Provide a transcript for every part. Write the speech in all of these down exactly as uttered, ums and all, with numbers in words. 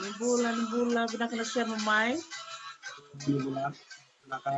Ni bula, ni bula, vinaka na sema mai. Ni bula, vinaka.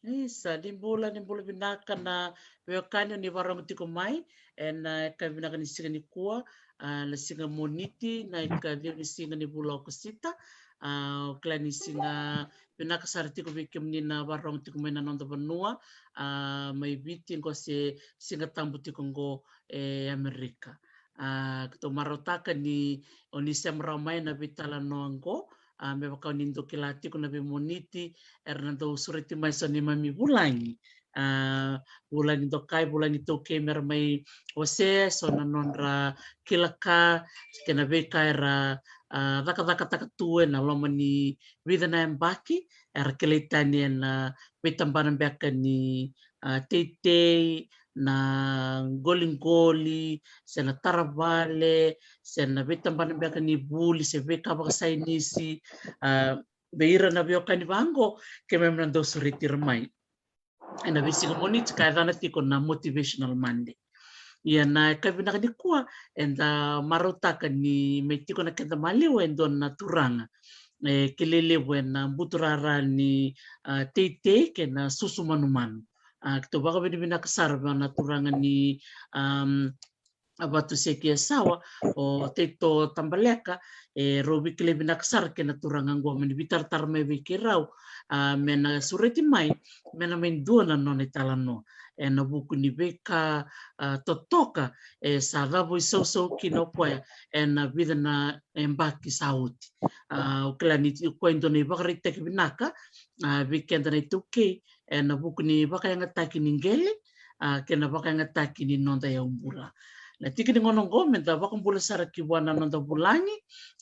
Isa, ni bula, ni bula vinaka na veiwekani o ni vakarorogo tiko mai ena, e, yakavi vinaka ni siga nikua, a, na siga Moniti, na ikaciwa ni siga ni vula o Okosita. A, au kila ni siga vinaka sara tiko vei kemuni na vakarorogo tiko mai na noda vanua, a, mai Viti qo se Siga Tabu tiko qo e Amerika. A, keitou marautaka ni o ni sema rawa mai na veitalanoa qo, a, me vaka o ni dau kila tiko na veimoniti era na dau sureti mai so na neimami vulagi. A, vulagi dokai, vulagi iTaukei, mera mai wasea so na nodra kila ka kei na veika era, a, cakacakataka tu ena loma ni vica na yabaki, era kilai tani ena veitabana beka ni, a, teitei, na qoliqoli, se na taravale, se na veitabana beka ni vuli, se veika vakasainisi, a, vei ira na veiwekani vaqo, keimami na dau sureti ira mai ena veisiga Moniti ka yacana tiko na Motivational Monday. Ia na yakavi vinaka nikua, eda marautaka ni mai tiko na keda maliwa e dua na turaga e kilai levu ena butu rara ni, a, teitei kei na susu manumanu. A, keitou vakavinavinaka sara vua na turaga ni, am, a Vatusekiyasawa, o Teito Tabaleka, e rau veikilai vinaka sara kei na turaga qo me ni veitaratara mai vei keirau, a, me na sureti mai, me na mai dua na nona italanoa ena vuku ni veika, a, totoka e sa cavoi sausau kina o koya ena vica na yabaki sa oti. A, au kila ni o koya e dua na ivakaraitaki vinaka, a, vei keda na iTaukei ena vuku ni vakayagataki ni qele, a, kei na vakayagataki ni noda yaubula. Na tiki ni gauna oqo me da vakabula sara ki vua na noda vulagi,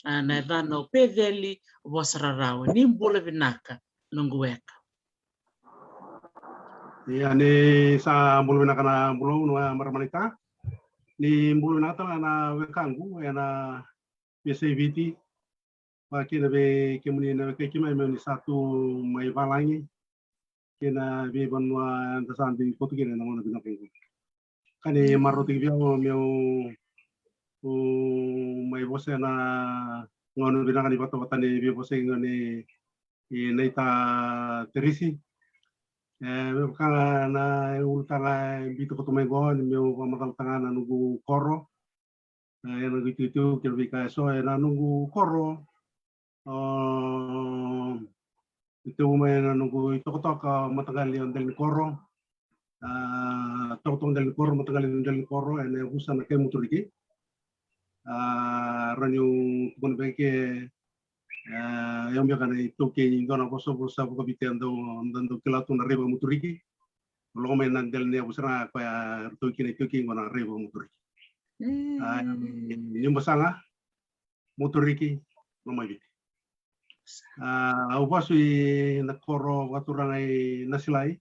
a, na yacana o Peceli Vosararawa. Ni bula vinaka, noqu weka. Ia, ni sa bula vinaka na Bulou, na marama naita. Ni bula vinaka tale ga na wekaqu ena veiyasai Viti, vaka kina vei kemuni na wekai keimami ni sa tu mai valagi kei na veivanua eda sa dui koto kina ena gauna vinaka oqo. Ka ni maroroi tiko vei au meu, u, mai vosa ena gauna vinaka ni vatavata ni veivosaki ni, ni naita Teresi. E, me vaka ga na ulutaga e biuta koto mai qo, ni meu vakamacalataka ga na noqu koro. E, ena noqu itikotiko kei na veika eso, ena noqu koro. O, e tekivu mai ena noqu itokatoka, mataqali o Delanikoro. A, tokatoka Delanikoro, mataqali o Delanikoro, ena yavusa na kai Muturiki. A, rawa niu tukuna beka ke, a, e au beka na iTaukei ni dua na vosavosa vakaviti e dau, dau kila tu na rai vakaMuturiki. Lako mai na dela ni yavusa ra koya ratou kina iTaukei qo na rai vakaMuturiki. Mm. A, ni basaga, Muturiki, lomaiviti. A, au vasu ina koro vakaturaga i Nasilai,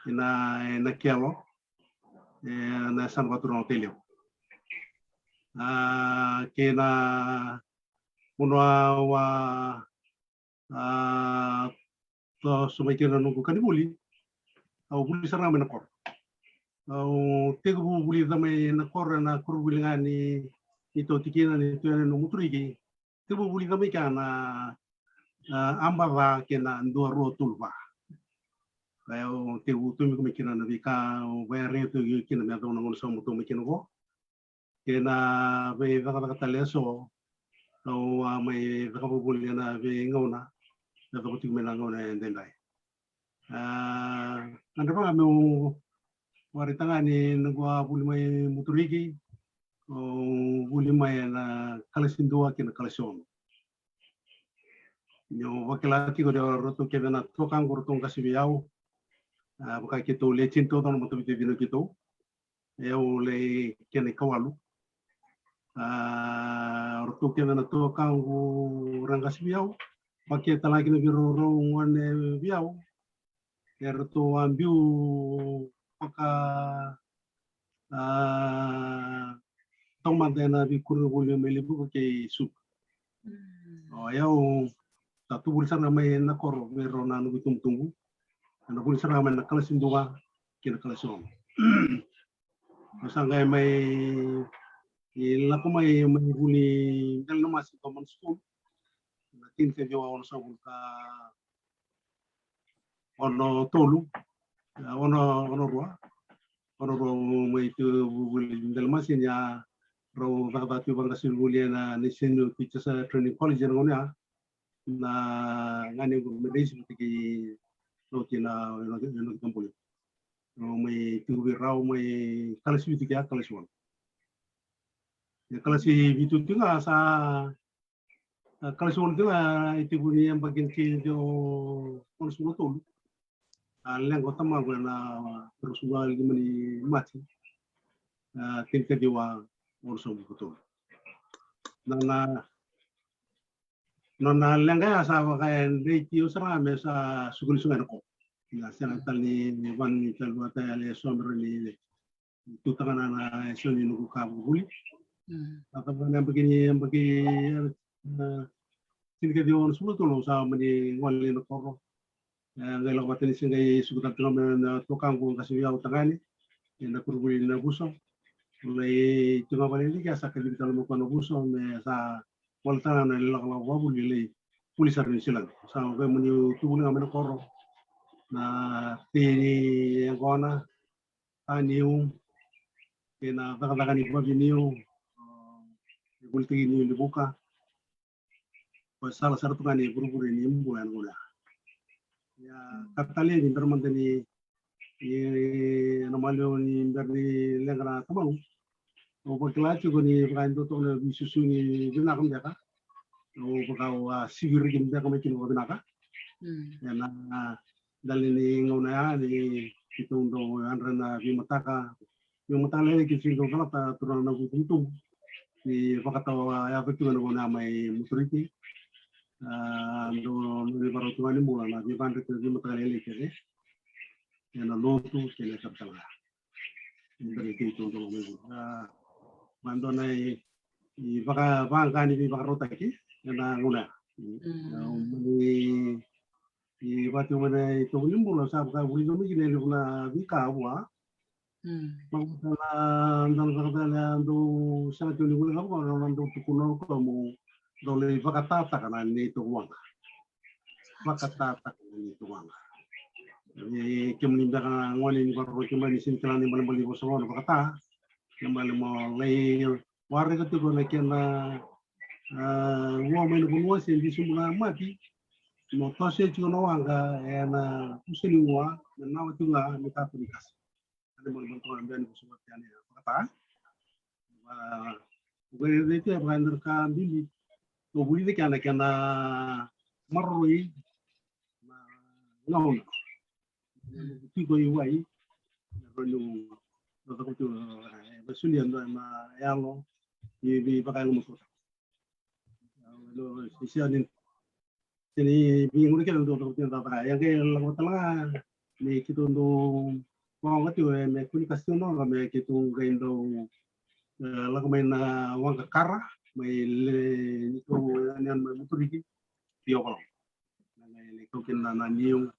ina, ina Kelo, ena yasana vakaturaga o Tailevu. A, kei na vanua au a, a, toso mai kina na noqu ka ni vuli, au vuli sara ga mai na koro. Au tekivu vulica mai na koro ena koronivuli ga ni, ni tau tikina ni tu yani na Muturiki. Tekivu vulica mai kea na, a, aba ca kei na dua rua tolu va. Au tekivu tomika mai kina na veika au vakayareya tu kina me yacova na gauna sa mai tomika kina qo. Kei na veicakacaka tale eso au a mai cakava voli ena veigauna me yacova tiko mai na gauna edaidai. A, gadreva ga meu vakaraitaka ga ni noqu a vuli mai Muturiki, au vuli mai ena kalasi dua kei na kalasi ono. Niu vakila tiko ni o ratou kece na tuakaqu ratou qase vei au. A, vaka keitou le tini taucoko na mataveitinau keitou. E au le kena ikawalu. A, ratou kece na tuakaqu ra qase vei au. Vaka tale ga kina vei rau, rau gone vei au. E ratou a biu vaka, a, taumada ena veikoronivuli mai Levuka kei Suva. Mm. O yau sa tu vuli sara ga mai na koro vei rau na noqu itubutubu. Ena vuli sara ga mai na kalasi dua kei na kalasi ono. Au sa qai mai lako mai, mai vuli Delainamasi Common School. Na tinikaciwa onosagavulu ka ono tolu, e, ono, ono rua. Ono rua mai tu vuli Delainamasi ni a rau cakacaka tu vaqasenivuli ena National Teachers Training College ena gauna ya. Na ganequ me raisi vata kei Loki na, na, na, na Kabuli. Rau mai tu vei rau mai kalasi vitu kei a kalasi ono. E kalasi vitu tiko ga sa A, kalasi ono tiko ga e tekivu ni yabaki ni kei o onosagavulu ka tolu. A, leqa o tamaqu ena ruasagavulu ka lima ni Maji. A, tinikaciwa onosagavulu ka tolu. Na, na, nona leqa ya sa vaka e dei tiko sara ga me sa suka ni suka ena koro. Na sega tale ni vani tale vata yale eso me rawa ni tutaka na, na eso ni noqu ka vakavuli. Mm. A, cava na yabaki ni, yabaki, e, tinikaciwa onosagavulu ka tolu au sa mani gole ina koro. E, qai lako vata ni se qai suka tale tu ga mai na tuakaqu qase vei au tagane ena koronivuli Navuso. Lai tu ga vale ni ke sa kacivi tale mai o koya Navuso me sa gole tale ga na ilakolako vakavuli lai vuli sara i Niusiladi. Sa qai mani tu vuli ga mai na koro. Na tei ni yaqona, a niu, kei na cakacaka ni vaviniu, e volitaki niu ni vuka. Ko e sala sara tu ga ni vurevure ni bula ena gauna ya. Ia, ka talei ni bera mada ni, ni, na maliwa ni bera ni leqa na tamau. Au vakila tiko ni vaka e dua toka na veisusu ni vinaka beka. Au vaka au a siviri kina beka mai kina vakavinaka. Ena dali ni gauna ya ni keitou dau yadra na veimataka, veimataka lailai keitou dau calata, turaga na noqu itubutubu. Ni vakatawa yaco tiko ena gauna ya mai Muturiki. A, dau na veivakarau tu ga ni bula na veivadreti na veimataka lailai kece. Ena lotu kei na yakavi tale ga. Ni bera ni keitou dau mai bula. A, ma dua na i, i vaka, vaka ni veivakarautaki ena gauna ya. Mm. A, mani, i vaka tiko mai na itovo ni bula, sa vaka vulica mai kina e levu na veika vua. Mm. Vaka na dau cakacaka, dau sega tiko ni vulica vua, na dau tukuna o koya mo dau lai vakatataka na neitou waqa. Vakatataka na neitou waqa. Ni kemuni beka na gone ni vakarorogo kemuni, ni sega ni kila na ibalebale ni vosa gona vakata. Kena ibalebale mo lai waraka tiko na kena, a, ua mai na vanua se bisu na mati. Mo toso tiko na waqa ena kusa ni ua, me nawa tiko ga me tato ni kasa. Ena ibalebale toka na bea ni vosa vata yani vakata. Vaka, vaka e raica e vaka e dua na ka bibi. Tou vulica kina na kena maroroi na gauna. Tiko i wai. Rau ni, rau tiko, e, vakasolia na yalo ni veivakayalomatua. Sia ni, sia ni veigauna kece dau tau tiko na cakacaka. Ia qai lako vata ga me keitou dau vaoga tiko, e, me kua ni kasi tiko na waqa me keitou qai dau, e, lako mai na waqa kara mai le, ni tou yanuyanu mai Muturiki. Io, valo. Na qai lai kau kina na niu.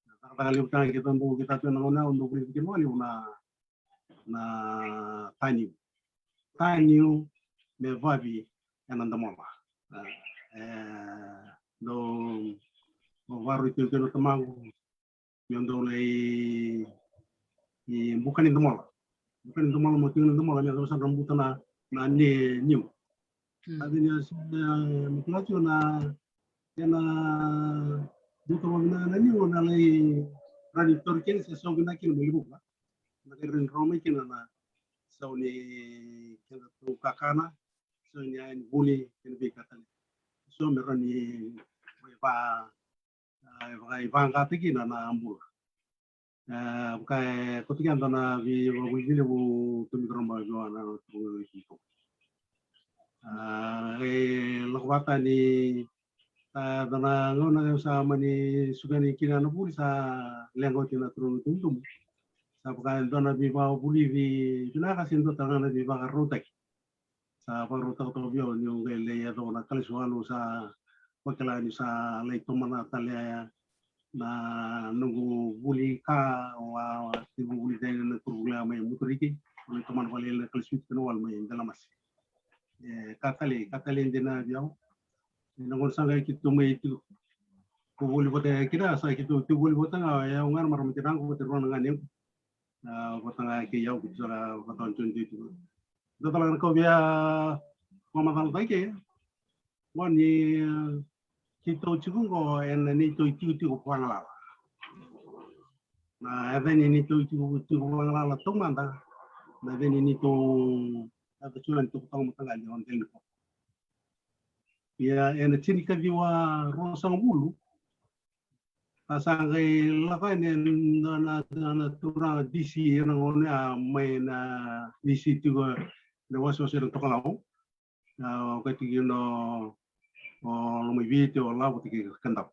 Na cakacaka levu tale keitou dau, keitou tu ena gauna au dau vulica kina vakalevu na na taniu. Taniu me vavi ena domola. E, dau, dau vakarau tiko na tamaqu. Meu dau lai, i buka ni domola. Buka ni domola, mo tiko na domola, me yacova sa dra buta na, na ni, niu. Mm. A vini a se, e, me kila tiko na, ena buta vakavinaka na niu, na lai rani tori kina se sau vinaka kina me livuka. Na qai rani rawa mai kina na sau ni keda tou kakana, sau ni yaya ni vuli, kei na veika tale. So me rani mai va, a, e vaka, e vaqataki kina na bula. E, vaka e koto kina na veivakavulici levu tu mai Roma vua na tuku itubutubu. A, e lako vata ni, a, dua na gauna au sa mani suka yani kina na vuli sa leqa oti na tuku itubutubu. Sa vaka e dua na veivakavulici vinaka se dua tale ga na veivakarautaki. Sa vakarautaka toka vei au niu qai lai yacova na kalasi walu, sa vakila niu sa lai tomana tale na noqu vuli ka, au a tekivu vuli tale na kuruvuli mai Muturiki, au lai tomana vakalailai na kalasi vitu kei na walu mai Belamasi. E, ka talei, ka talei dina vei au. Ena gauna sa qai keitou mai tiko, ko voli vata kina, sa keitou tiko voli vata ga, e, au ga na marama tinaqu vata rua na ganequ. A, vata ga kei au, keitou sa vakatawa ni tiko. Dua tale ga na ka au via vakamacalataka, vua ni, e, keitou tiko qo ena neitou itikotiko vakagalala. Na yaca ni neitou itikotiko vakagalala taumada, na yaca ni neitou, yaca tiko na neitou toka mataqali o Delanipopo. Ia ena tinikaciwa ruasagavulu, a sa qai lako yani na, na, na, na turaga D C ena gauna ya mai na D C tiko na wasewase na Tokalau. A, okati kina o Lomaiviti, o Lavo, Tikikadavu.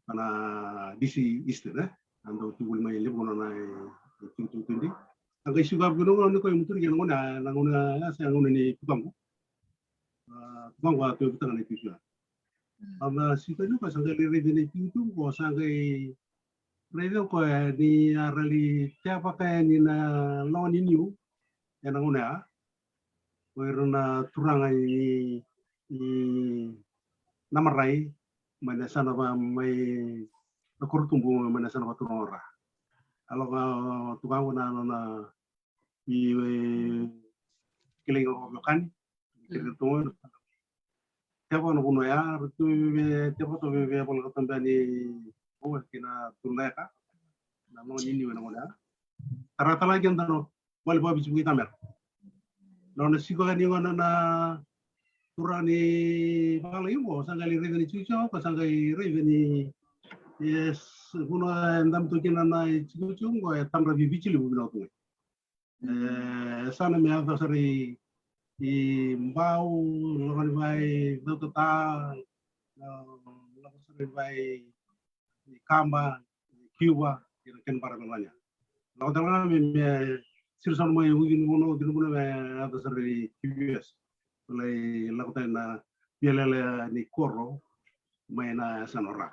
Na D C East, ne? A dau tiko voli mai levu na, na, e, tiko, tiko, tiko. A qai suka vei na gauna ni koya Muturiki ena gauna, na gauna ya se gauna ni tukaqu. A, tukaqu a tu e vutaka na itutu ya. Mm. A na sika ni koya sa qai raica na itutu qo, sa qai raica o koya ni a rali tevaka yani na lawa ni niu ena gauna ya. O ira na turaga i, i Namarai, mai na yasana va, mai na Korotubu, mai na yasana va Turugaora. A lako tukaqu na, na, na i, e, kilai ga vakaveiwekani. Kere tu, teva na vanua ya, ra tu veve, teva tu veve, vola ka tabe ni, o, kina tu na eka. Na no ni ni wena ngona. Tara tala kina no, vale vavisi vuki tamera. No na siko ga ni ngona na tura ni vala ivo, sa qai raica ni tiko, ko sa qai raica ni, yes, vuno e dam tu kina na tiko tiko, ko e tamra vivici livu vina tu. E, sa na me yaco sara i, i Bau, lako ni vai Cautata, e, lako sara ni vai i Kaba, i Kiuva, i na kena bara me lania. Lako tale ga me, me siri sara mai uci ni vuna, uci ni vuna me yaco sara i Q V S. Lai lako tale na vialela ni koro, mai na yasana o Ra.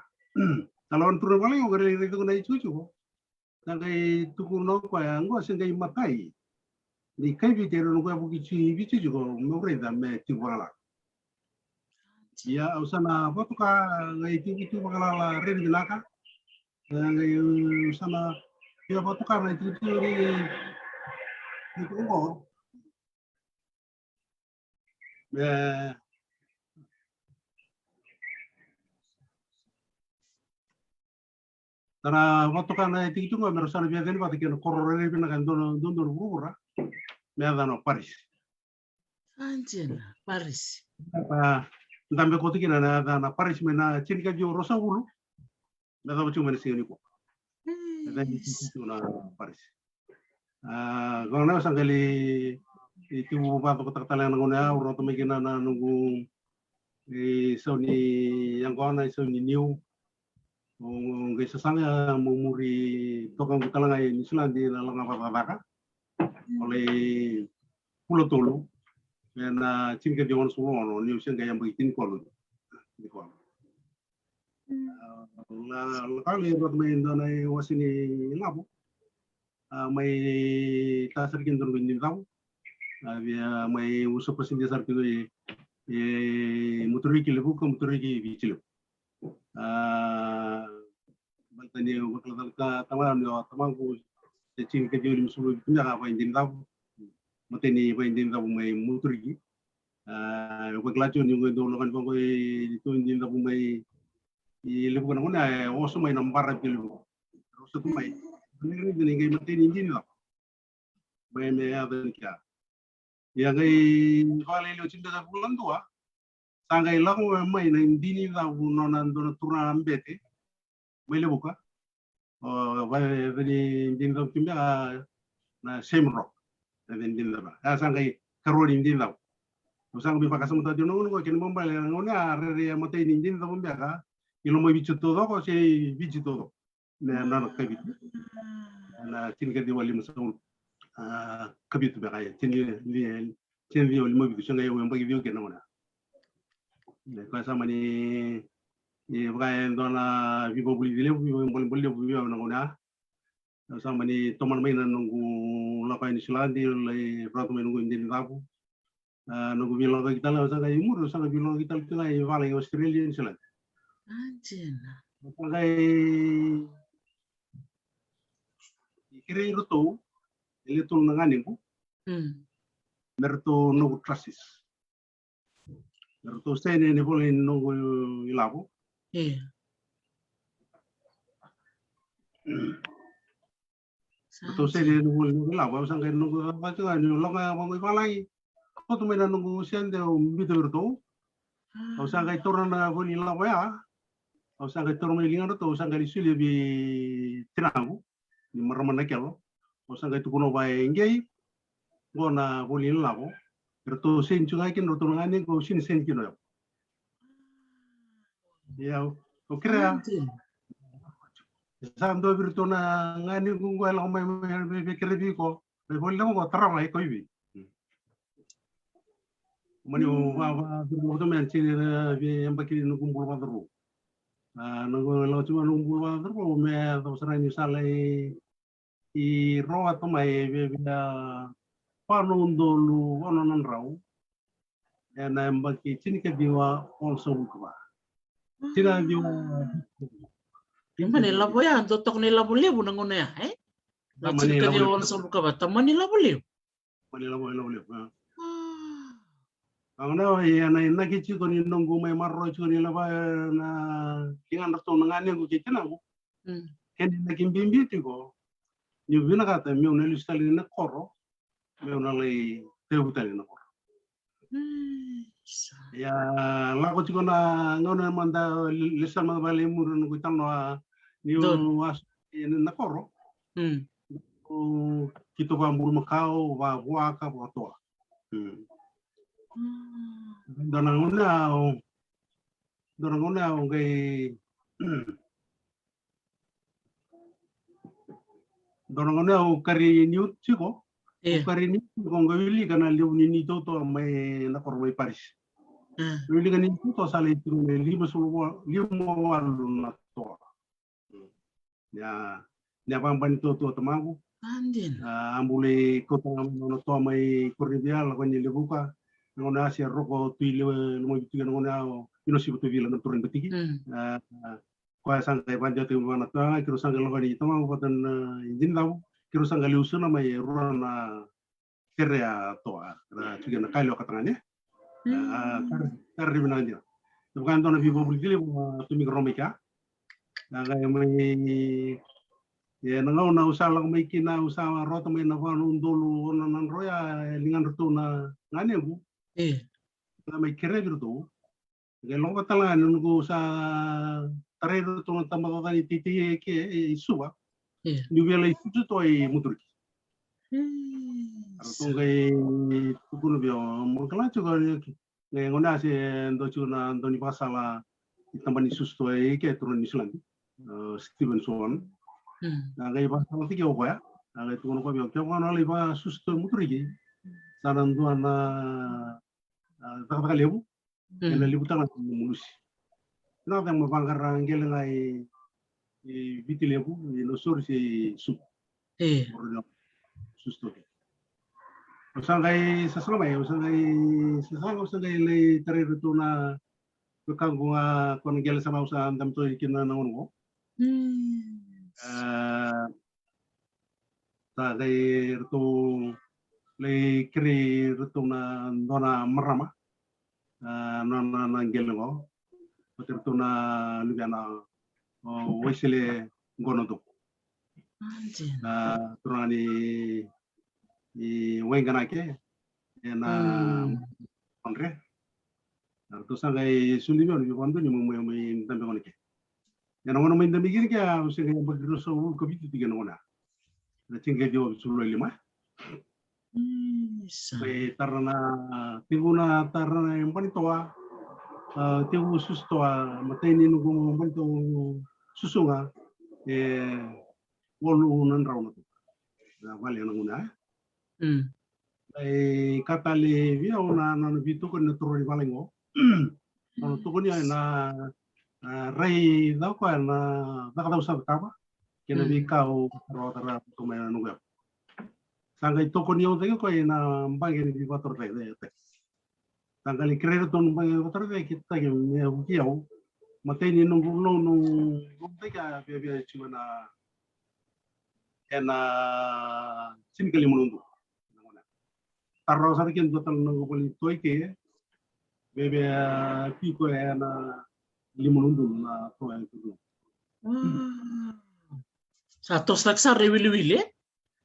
Tala o na tura ni vala ivo, qai raica ko na i tiko tiko. Sa qai tukuna o koya, qo se qai matai. Ni kai Viti, era na qo e vuki tiko i Viti tiko, meu raica me tiko vakalala. Ia, au sa na vatoka, qai tiko tiko vakalala, raica vinaka. Ia, qai, au sa na, ia vatoka na tiko tiko ni, ni tiko qo. E, tara vatoka na e tiki tiko me ra sa na via ceni vata kei na koro rairai vinaka e dua na, dua na vuravura. Me yaca na Paris. Anjina, Paris. A, dabe koto kina na yaca na Paris mai na tinikaciwa ruasagavulu. Me cava tiko mai na siga nikua. Me cava tiko na Paris. A, gauna au sa qai lai, e, tiko vakatokataka tale na gauna au rawata mai kina na noqu, e, sau ni yaqona, e, sau ni niu. O, o qai sasaga mo muri toka qu tale ga i Niusiladi na laga vakacakacaka. O lai vula tolu. E na tinikaciwa onosagavulu ono, niu se qai yabaki tinikawalu. Tinikawalu. A, la, la ka lai rawata mai dua na iwase ni lavo. A, mai ta sara kina dua na dini cavo. A, via mai usa pasidia sara kina i, i Moturiki, Levuka, Moturiki, Viti Levu. A, baleta ni vakalatalata tale ga ni o tamaqu se tinikaciwa limasagavulu ka vitu beka a vakaidini cavo. Matai ni vakaidini cavo mai Moturiki. A, vakila tiko ni qo e dau lako ni vaqo e dau dini cavo mai i Levuka na gauna e oso mai na bara vei Levuka. Oso tu mai. Ni raica ni qai matai ni dini cavo. Mai me yaco ni kea. Ia qai vakalailai oti beka vula dua. Sa qai lako mai na dini cavo nona dua na turaga bete. Mai Levuka. O, vakayaca ni dini cavo tu beka na Shamrock. Na dini cavo. A sa qai karua ni dini cavo. Au sa qai mai vakasamataka tiko na gauna qo kena ibalebale na gauna ya rairai a matai ni dini cavo beka i loma i Viti taucoko se i Viti taucoko. Na, na, na kavitu. Na tinikaciwa limasagavulu. A, kavitu beka ya. Tini, ni, tinikaciwa limavitu se qai au yabaki ciwa kina na gauna. Koya sa mani, e, vaka e dua na veivakavulici levu, veivakabolebole levu vei au na gauna ya. Au sa mani tomana mai na noqu lako i Niusiladi, lai rawata mai noqu dini cavo. A, noqu veilakoyaki tale, au sa qai muri, au sa qai veilakoyaki tale tu ga i vala i Australia, Niusiladi. Anjina. Au sa qai kerei iratou e lewe tolu na ganequ. Mm. Me ratou noqu trustees. Me ratou saini ena ivola ni noqu ilavo. Io. Ratou saini ena ivola ni noqu ilavo. Au sa qai noqu cakacaka tiko ga niu lako ga vaqo i valagi. Koto mai na noqu sede au biuta vei iratou. Au sa qai taura na ivola ni ilavo ya. Au sa qai taura mai ligadratou, au sa qai lai solia vei tinaqu ni marama na kelo. Au sa qai tukuna vua e qei, qo na ivola ni ilavo. Eratou saini tiko ga kina, ratou na ganequ, au sega ni saini kina o yau. Ia, au kerea. Sa dua vei iratou na ganequ qo e lako mai, mai, mai, mai kerea vei iko. Na ivola ni ilavo qo, tara mai, koi vei. Mani o va, va, va, va, va, me tini na vei yabaki ni noqu bula vakacaurau. A, noqu lako tiko na noqu bula vakacaurau, me yacova sara ni sa lai rawata mai vei, vei, a, va na udolu va na drau. Ena yabaki tinikaciwa onosagavulu ka va. Tinikaciwa. Ia mani lavo ya, dua toka na ilavo levu na gauna ya, e? Na tinikaciwa onosagavulu ka va, tamani lavo levu. Mani lavo, lavo levu. Au na, ia na inaki tiko ni noqu mai maroroi tiko ni lava na ligadratou na ganequ kei tinaqu. Kena inaki bibi tiko niu vinakata meu na lesu tale ni na koro, meu na lai tevu tale na koro. Ia lako tiko na gauna mada lesu tale mada vale i muri noqu italanoa niu asu na koro. Keitou vabulumakau, vavuaka, vakatoa. Dua na gauna au, dua na gauna au qai dua na gauna au kari niu tiko. Au kari niu tiko, qai wilika na levu ni nitoto mai na koro mai Paris. Qai wilika ni nitoto sa lai tiko me lima sulu lima walu na toa. Ia, ia vabani toa toa tamaqu. A buli kauta ga mai nona toa mai Koronivia, lako ni Levuka. Na gauna ya se roko tu i lewe loma vitu, na gauna ya o Inosiva Tuvila na turaga ni batiki. Koya sa qai vadiva tiko mai vana toa ga, keirau sa qai lako ni tamaqu vata na idinidavu. Keirau sa qai liusuna mai rua na tere a toa, ra tiko na kaili o katagane. A kare, kare vinaka dina. Na vaka dua na veivakavuvuli levu a tomika roma i kea. Na qai mai e na gauna au sa lako mai kina, au sa rota mai na va na udolu ono na drau ya e ligadratou na ganequ. Na mai kerea vei iratou. Qai lako vata tale ga ni noqu sa tarai iratou na tabacakacaka ni teitei eke i Suva. Niu via lai susu toa i Moturiki. Ratou qai tukuna vei au, mo kila tiko ni qai gauna ya se dua tiko na dau ni vakasala i taba ni susu toa eke e turaga ni Niusiladi, Steven Swan. Na qai vakasala tiko o koya. Na qai tukuna koya vei au, kevaka o na lai vakasusu toa i Moturiki, sa na dua na cakacaka levu. Ena levu tale ga na mulusi. Na cava mo vaqara qele ga i Viti Levu, i Nausori se i Suva. Susu toa. Au sa qai sasaga mai, au sa qai sasaga, au sa qai lai tarai iratou na wekaqu ga ko na qele sa na au sa dabe toka kina na gauna qo. Sa qai ratou lai kerei iratou na dua na marama, a, na, na, na qele qo. Vata iratou na luvena o Waisele Gonodou. A, turaga ni, ni Waiganake, ena Madre. Ratou sa qai soli vei au ni via vakadonui meu mai dabe gona ke. Ia na gauna mai dabe kina ke au se qai yabaki ruasagavulu ka vitu tiko ena gauna. Na tini ka ciwa vitusagavulu ka lima. Mai tara na, tekivu na tara na yabaki toa, a, tekivu susu toa, matai ni noqu yabaki toa susu ga e walu na drau na toa. Na vale na gauna. Qai ka tale vei au na, na, na veitokoni na turaga ni vale qo. Na tokoni au ena, a, rai cau koya na cakacau sa cakava kei na veika au rawata rawa tu mai na noqu yau. Sa qai tokoni au cake koya ena baqe ni veivakatorocaketaki. Sa qai kerei iratou na baqe ni veivakatorocaketaki me vuki au. Matai ni noqu, noqu, noqu, noqu taki a viavia tiko ena, ena tinikalima na udolu. Tara rawa sara kina dua tale na noqu vale ni toa i ke. Veve a tiko ena lima na udolu na toa e tiko. Sa toso laki sara e wiliwili, e?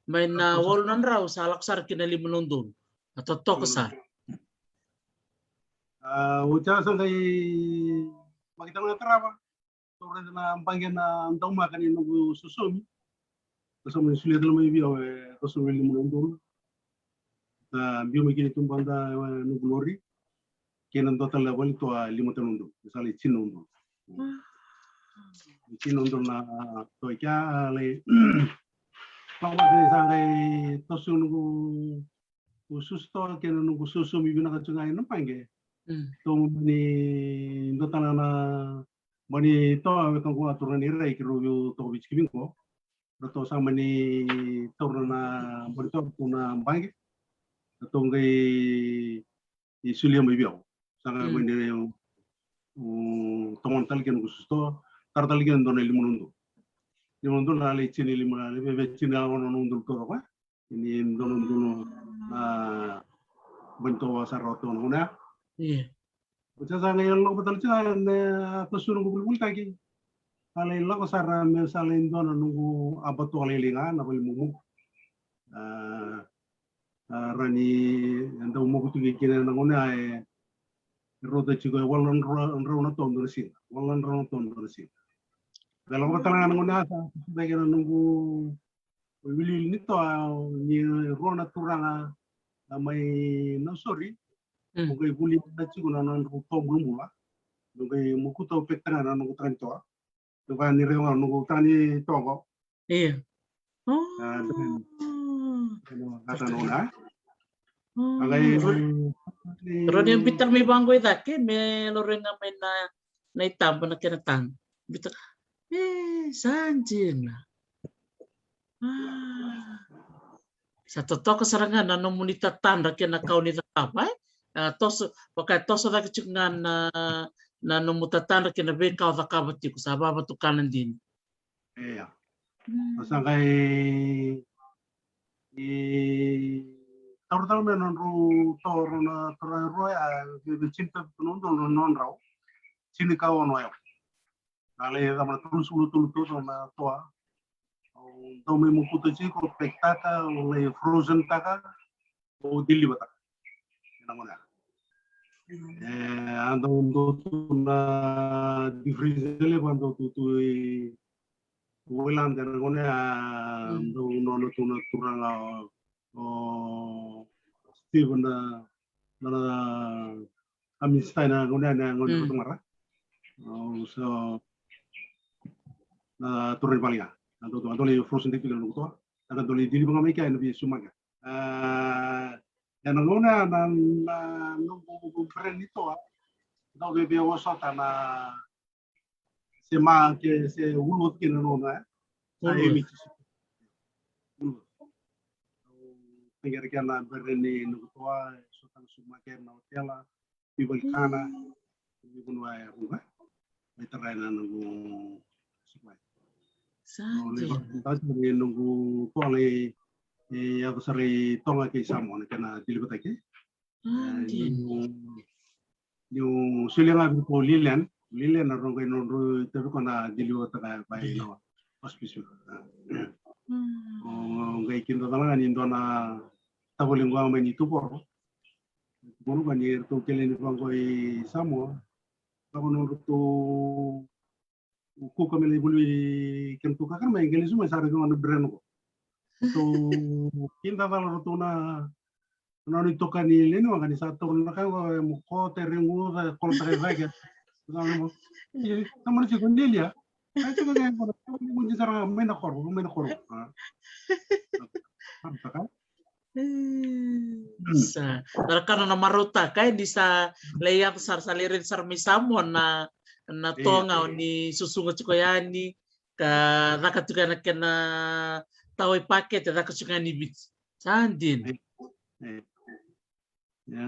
Mai na walu na drau sa lako sara kina lima na udolu. A totoka sara. A, oti a sa qai vakitau na tarava. Tou raica na baqe na daumaka ni noqu sosomi. Tou sa mani solia tale mai vei au e toso e lima na udolu. A, biu mai kina i tuba da, e, noqu lori. Kei na dua tale na vale toa lima tale na udolu. Sa lai tini na udolu. Tini na udolu na toa i kea, a, lai. Sa qai toso noqu susu toa kei na noqu sosomi vinaka tiko ga ena baqe. Tou mani dua tale na mani toa, wekaqu a turaga ni Rai, keirau veitokaviti kivei qo. Ratou sa mani taura na mani toa tu na baqe. Ratou qai solia mai vei au. Sa qai mani tomana tale kina noqu susu toa. Tara tale kina dua na lima na udolu. Lima na udolu na lai tini lima, na lai veve tini na ono na udolu toka koya. Ni donu donu na bani toa sara o toa na guna. Ia. Ko sa sa qai lako vata tale tiko na pasu noqu vulivolitaki. Sa lai lako sara me sa lai dua na noqu abatua lailai ga na vale mokumoku. A, a, rani e dau moku tu vei kina na gauna e rauta tiko e walu na drau na toa dua na siga. Walu na drau na toa dua na siga. Qai lako vata tale ga na gauna sa sa kina noqu wiliwili ni toa ni rua na turaga na mai Nausori. Mo qai vuli na tiko na nodrau toa bulabula. Mo qai mokuta au pekitaka na noqu tagani toa. Mo qai ni raica na noqu tagani toa qo. Ia. A, dua na gata nona. Qai rau ni biuta mai vaqo i cake me laurai ga mai na, na itaba na kena taga. Biuta. E, sa dina. A. Sa totoka sara ga na nomuni tatadra kei na ka o ni cakava, e? A, toso, vaka e toso cake tiko ga na, na nomu tatadra kei na veika o cakava tiko, sa vavatukana dina. Ia. Sa qai, i, taura tale mai na nodrau toa rau na turaga rua, a, vei, vei tini tale tu na nodrau, nodrau. Tini ka ono, e. Na lai cava na tolusagavulu tolu tu na toa. Au dau mai mokuta tiko, au pekitaka, au lai frozen taka, au deliver taka. Na gauna. E, a dau dua tu na difference levu a dau tu tu i Oilada na gauna, a dau nona tu na turaga o, o Steven na, na, na Aminstein na gauna, na gauna tu mara. O, so, na turaga ni vale ga. A dau, a dau lai frozen tiko na noqu toa. A dau lai deliver ga mai kea ena via sumaka. A, ena gauna na, na noqu brand ni toa. Dau via, via vosota na se ma ke se Woolworth kina nona, e? Sa Woolworth. Emi ti Woolworth. Au taqera kina na brand ni noqu toa, sota na supermarket, na otela, veivalikana, veivanua e ruga. Mai tara na noqu supply. Sa dina. Noqu toa lai, e, yaco sara i Toga kei Samoa na kena deliver taki. Niu, niu solia ga vei ko Lilian, Lilian na rogo i nodrau itavi ko na deliver taka bai na hospice. O qai kida tale ga ni dua na tavale qo mai ni Tuvoro. Tuvoro ga ni ratou kele ni vaqo i Samoa. Vaqo nodratou kuka me lai voli kena tu kakana mai qai lesu mai sa raica ga na brand qo. So kida tale ratou na nona itokani lewe ni waqa ni sa toka na ka qo e mo kota e reguca e kolotaka e cake. Sa mo, e, sa mo na tiko ni lia. Ai tiko ga e qo na tiko ni sara ga mai na koro, mai na koro. Sa. Sa ra kana na marautaka e ni sa lai yaco sara, sa lai raici sara mai Samoa na, na toga o ni susuga tiko yani ka caka tiko yani na kena tawa i pakete, caka tiko yani i Viti. Sa dina. Ia,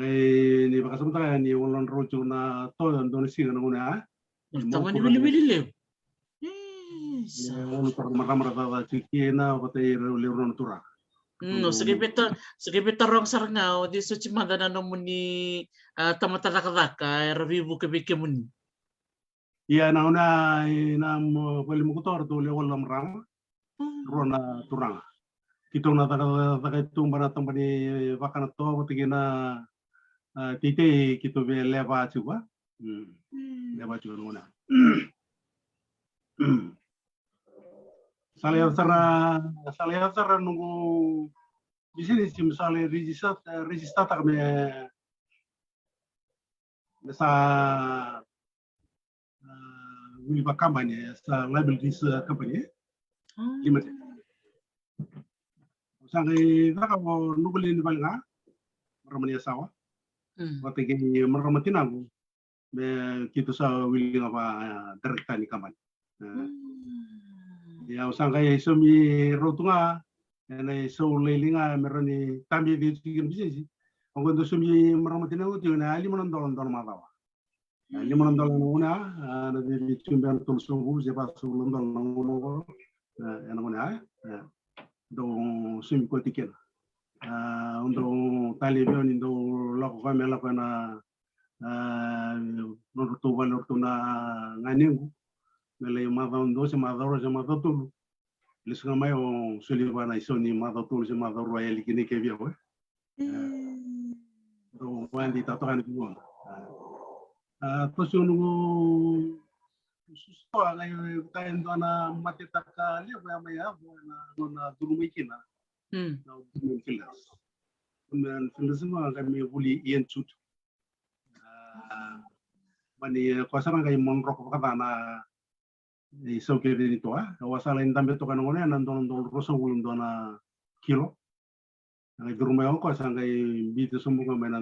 ni vakasamataka yani walu na drau tiko na toa dua na siga na gauna, a? Tamani wiliwili levu. Sa. Ia, walu tara maramara caca tiko kina vata i rau levu na turaga. Mm, o sa qai veta, sa qai veta rogo sara ga o cei soti mada na nomuni, a, tamata cakacaka era veivuke vei kemuni. Ia na gauna ina vale mokuta ratou lewe walu na marama. Rua na turaga. Keitou na cakacaka tu ba na taba ni vaka na toa vata kei na, a, teitei keitou via lewa tiko. Lewa tiko na gauna. Sa lai yaco sara, sa lai yaco sara noqu bisinisi me sa lai register, register taka me, me sa, a, wili vakabani, e, sa liabilities, a, company, e? Limited. Sa qai caka o noqu lewe ni vale ga, marama ni Yasawa. Vata kei marama tinaqu. Me keitou sa wili ga va, a, director ni kabani. Ia au sa qai saumi rau tu ga ena isau lailai ga me rawa ni tabi vei tiko na bisinisi. Au qai dau saumi marama tinaqu tiko ena lima na dola na macawa. Lima na dola na gauna, a, na vei tiko beka na tolusagavulu se vasagavulu na dola na gauna qo. Ena gauna, a, dau saumi koya tiko kina. dau talevi au ni dau lako koya me lako ena, a, nodratou vale o ratou na ganequ. Me lai macawa dua se macawa rua se macawa tolu. Lesu ga mai o soli vua na isau ni macawa tolu se macawa rua e yali kina i ke vei au, e. Dau vakadeitaka toka yani vei au. A, tosi au noqu susu toka qai vaka e dua na matetaka levu ya mai yaco ena nona curu mai kina. Na Women Fielders. Women Fielders ga qai mai vuli Ian Jude. A, mani, e, koya sara qai modroko vakaca na isau kece ni toa. Au a sa lai dabe toka ena gauna ya na dua na dola ruasagavulu dua na kilo. Qai curu mai o koya sa qai biuta sobu ga mai na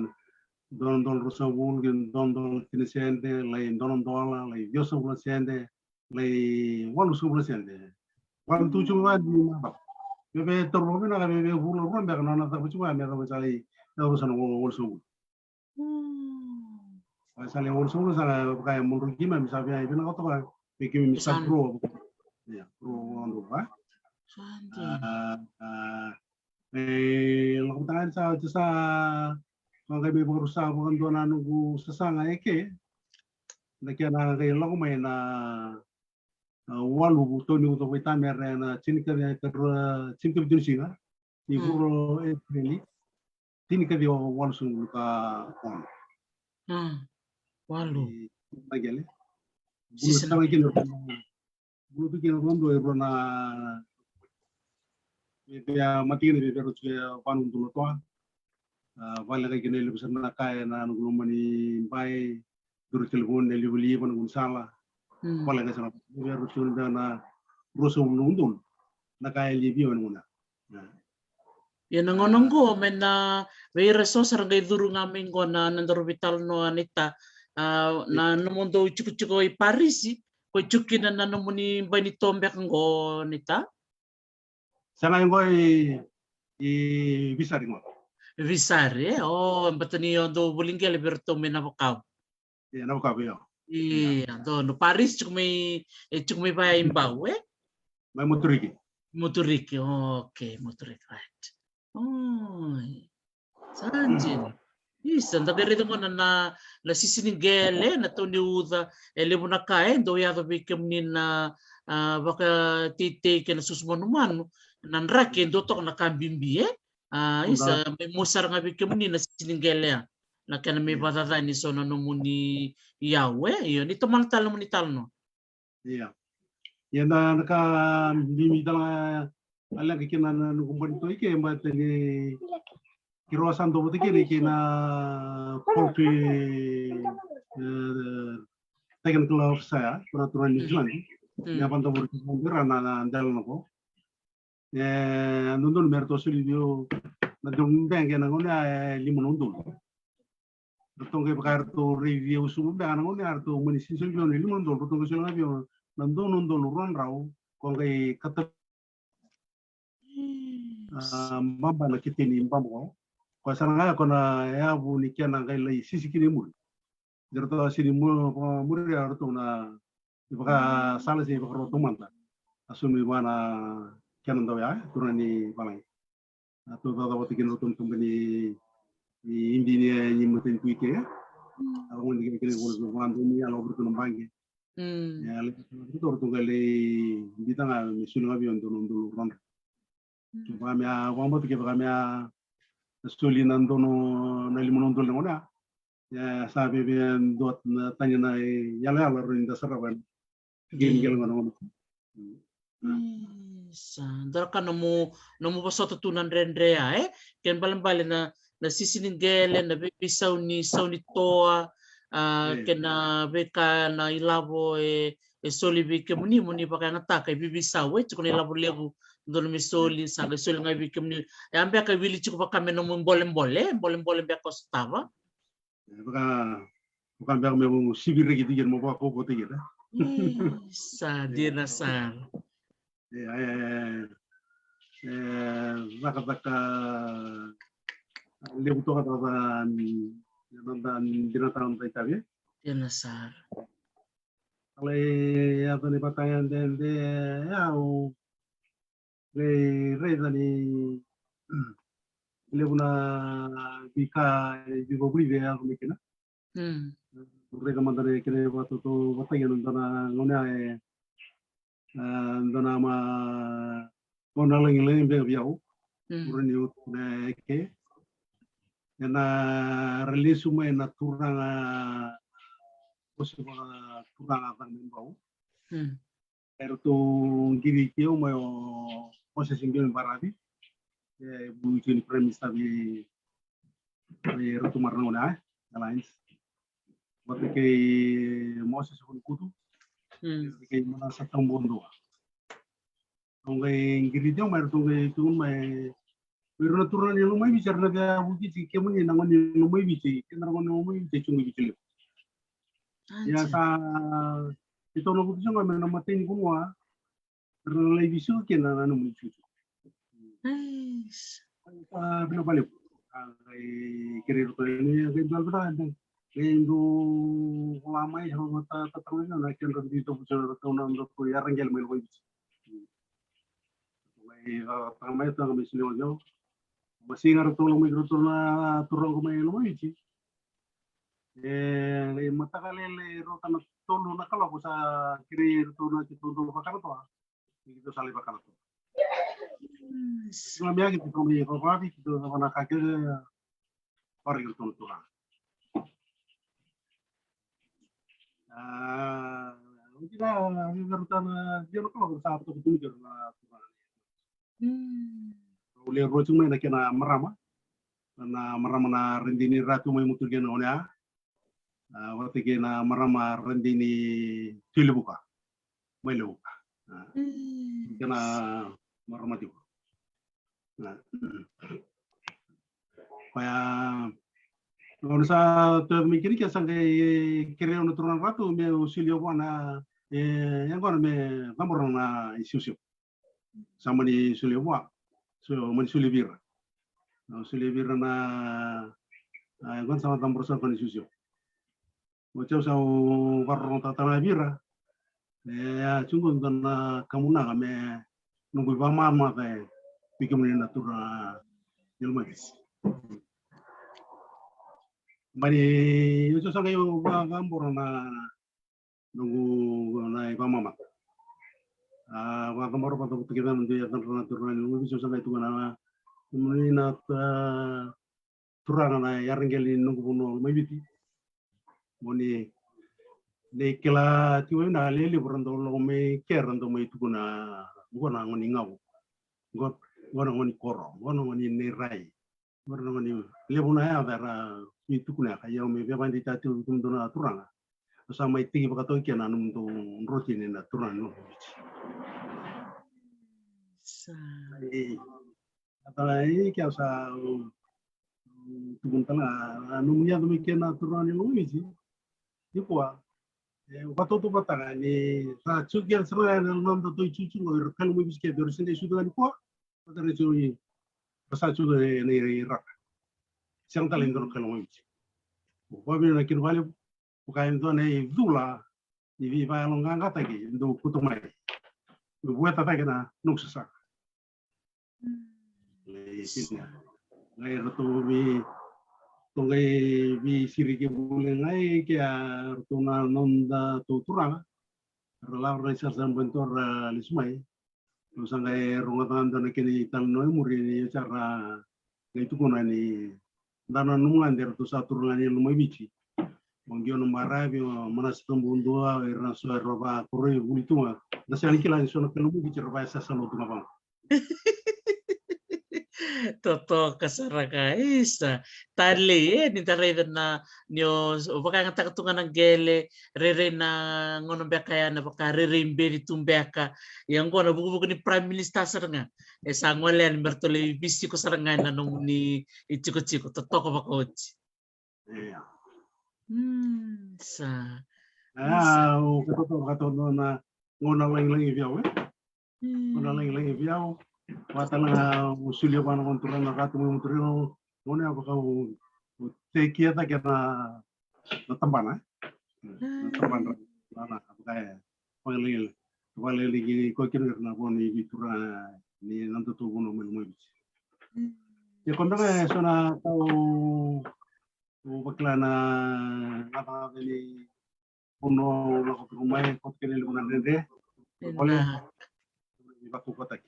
dua na dola ruasagavulu kei na dua na dola tini na sede, lai dua na dola, lai ciwasagavulu na sede, lai walusagavulu na sede. Walu tu tiko ga ni mabaka. Veve taura vinaka, veve vula rua beka na nona cava tiko ga me cava sa lai, cava sa na walusagavulu. Sa lai walusagavulu sa na vaka e modroki keimami, sa via vinaka toka vei keimami sa grow. Ia, grow on va. A, a, e lako vata ga ni sa, sa qai mai vakarusa vakadua na noqu sasaga eke. Na kena qai lako mai na, a, walu tau ni uca vaitamera ena tinikaciwa, tinikaciwa ni siga ni vula o Epereli, tinikaciwa walusagavulu ka ono. A, walu. Qele. Bula tu kina, bula tu kina vakadua e rua na, via mate kina vei rau tiko e va na udolu na toa. A, vale ga kina e levu sara na ka ena noqu loma ni bai, duri telefoni, e livaliva na gaunisala. Vale ga sara vei rau tiko na ruasagavulu na udolu na ka e livia ena gauna. Ia na gauna oqo mai na, vei ira eso sa ra qai curu ga mai oqo na, na daru veitalanoa naita, a, na nomudou itikotiko i Parisi, ko i tiko kina na nomuni bai ni toa beka oqo naita? Sa qai oqo i, i Visari oqo. Visari, e? O, baleta ni o dou voli qele vei iratou mai Navakavu. Ia, Navakavu, io. Ia, donu. Parisi tiko mai, e tiko mai vaya i Bau, e? Mai Moturiki. Moturiki, okay, Moturiki, right. Oi. Sa dina. Isa, da qai raica gona na, na sisi ni qele, na tau ni uca, e levu na ka e dau yaco vei kemuni na, a, vakateitei kei na susu manumanu, na draki e dua toka na ka bibi, e? A, isa, mai mosi sara ga vei kemuni na sisi ni qele ya. Na kena mai vakacacani so na nomuni iyau, e? Io, ni tomana tale nomuni talanoa. Ia. Ia na, na ka bibi tale ga a leqa kina na noqu bani toa i ke, baleta ni keirau a sa dua vata kina kei na Poultry, e, Technical Officer ya, ko na turaga ni New Zealand. Ni a vadavori kina vei ira na, na delana qo. E dodonu me ratou soli vei au na dau beka ena gauna ya e lima na udolu. Ratou qai vaka ratou raici au sobu beka ena gauna ya, ratou mani soli vei au na lima na udolu, ratou qai soli ga vei au na dua na udolu rua na drau, ko qai kata, a, baba na keteni baba qo. Koya sara ga ya ko na yavu ni kena qai lai sisi kina i muri. Ni ratou a sini mu-, muria ratou na ivakasala se ivakaro taumada. A sumi vua na kena dau ya, turaga ni valagi. A tou cakacaka vata kina ratou na tabana ni, ni Idinia ni matanitu i ke. A rogo ni kena kena vula vua dou ni yalo vata na baqe. Ia, lai ratou, ratou qai lai bita ga me soli ga vei au dua na udolu rua na drau. Kevaka me a vakabauta, kevaka me a soli na dua na lima na udolu na gauna ya. Ia, sa veve dua na tani na iyaloyalo rawa ni da sarava ena qele qele gauna gauna. Isa, dua na ka nomu, nomu vosota tu na dredre ya, e? Kena ibalebale na, na sisi ni qele, na veiveisau ni, sau ni toa, a, kena veika na ilavo e, e soli vei kemuni, mo ni vakayagataka e veiveisau, e tiko na ilavo levu dodonu me soli, sa qai soli ga vei kemuni. E a beka e wili tiko vaka me nomu bolebole, bolebole beka o sotava. E vaka, vaka beka meu sivi reki tiko kina, meu vakaukauwataki kina. Isa, dina sara. E, e, e, cakacaka levu toka, cakacaka ni noda dinata, noda itavi. Dina sara. Lai yaco ni vata ya dede, e, au lai raica ni levu na veika e veivakavulici e yaco mai kina. Raica mada na kena vakatautauvatataki ena dua na gauna e, dua na ma gauna lagilagi beka vei au. Ura ni utu na eke ena ra lesu mai na turaga, o se vakaturaga caka mai bau. E ratou qiri keu mai o Moses Gioni Baravi, e vuici ni Prime Minister vei, vei ratou marana gona, e Alliance. Vata kei Moses Kunikutu, vata kei Manasa Taubodua. Ratou qai qiri keu mai, ratou qai tukuna mai, vei ira na turaga ni Lomaiviti, era na via vukici kemuni na gone ni Lomaiviti, keda na gone ni Lomaiviti e cuqu i Viti Levu. Ia sa, e tau na vukici ga me na matai ni vanua, ra na lai veisiko kina na nomuni cucu. A vina valevu. A qai kerei ratou yani, a qai dua vina, a qai dua vola mai, sa vata tataga na kedra dui tovu sa ratou na dua ko i aragele mai Lomaiviti. Mai vata mai tataga mai sini o Joe. Masiga ratou lomai ratou na turaga mai Lomaiviti. E qai mataka lailai rauta na tolu na kaloko sa kerei ratou na keitou dau vakanatoa. Keitou sa lai vakanatoa. Sa mai aki keitou mai vavavi keitou sa vanaka kei vari keitou na turaga. A, oti na, a, rauta na dua na kaloko sa toka tu keitou na turaga. Au le roti mai na kena marama. Na marama na Radini Ratu mai Muturikena Onea. A, vata kei na marama Radini Tuilevuka. Mai Levuka. A, kena marama tiko. A. Koya, au na sa tu mai kina ke sa qai kerei au na turaga na Ratu meu solia vua na, e, yaqona me cabora na isiusiu. Sa mani solia vua. So, mani solia vei ira. Au solia vei ira na, a, yaqona sa cabora sara ko na isiusiu. Oti au sa vakarorogo tataga vei ira. E, a, cuqu dua na kamunaga me noqu ivakamamata e vei kemuni na turaga ni Lomaiviti. Mani, oti au sa qai vakacabora na noqu na ivakamamata. A, vakacabora vata vuta kece na dui yacadra na turaga ni Lomaiviti, au sa qai tukuna na, kemuni na, a, turaga na yaraqele ni noqu vanua Lomaiviti. Mo ni, ni kila tiko na lelevu ra dau lako mai ke ra dau mai tukuna, qo na gone ni Gavu. Qo, qo na gone ni Koro, qo na gone ni Rai. Qo na gone ni levu na yaca era mai tukuna ka ia au mai via vakadeitaka tiko vei kemudou na turaga. Au sa mai tiki vakatoka kina na nomudou drotini na turaga ni Lomaiviti. Sa. Ei. A tala e ke au sa, um, tukuna tale ga, a, nomu yaco mai kei na turaga ni Lomaiviti. Nikua, e, vakatautauvatataka ni sa cuki ena sara ga ena noda toi cucu qo, ira kai Lomaiviti kece, ira se qai sucu ga nikua. Vata ira cuki, ra sa cuki ena ira i Raka. Sega tale e dua na kai Lomaiviti. Vakavinavinaka kina vakalevu. Vaka e dua na icula ni veivakayaloqaqataki e dau kauta mai. Me vueta cake na noqu sasaga. Qai ratou vei, ratou qai veisiriki vuli ga i ke a ratou na noda tou turaga. Ra lako ra i sarasara banitua ra lesu mai. Au sa qai rogoca ga dua na kena italanoa e muri ni au sa ra qai tukuna ni da na nomu gade eratou sa turaga ni Lomaiviti. O Giona Baravi, o Manasa Tabudua, o ira na so era vakoroi vuli tu ga. Da sega ni kila ni so na kai Lomaiviti era vakayasalu tu ga vaqo. Totoka sara ga, isa. Talei, e, ni da raica na, ni o, o vakayagataka tu ga na qele, rairai na gauna beka ya na vakarairai beni tu beka. Ia qo na vukuvuku ni Prime Minister sara ga. E sa gole yani me ratou lai veisiko sara ga ena nomuni itikotiko, totoka vakaoti. Ia. Mm, sa. Ia, isa. Au katoto, katoto na gauna lagilagi vei au, e? Mm. Gauna lagilagi vei au. Vata na au solia vua na gone turaga na Ratu mai Muturikena, gauna ya vaka au, au tekia cake na, na tabana, e? Na tabana, na, na, vaka e, vakalagilagi, vakalagilagi koya kina na vo ni veituraga ni noda tou vanua mai Lomaiviti. Mm. Ia ko beka e so na ka au vakila na gavagava ni vuna lako tiko mai, koto kina levu na dredre. Kole. Ina. Ni vakukotaki.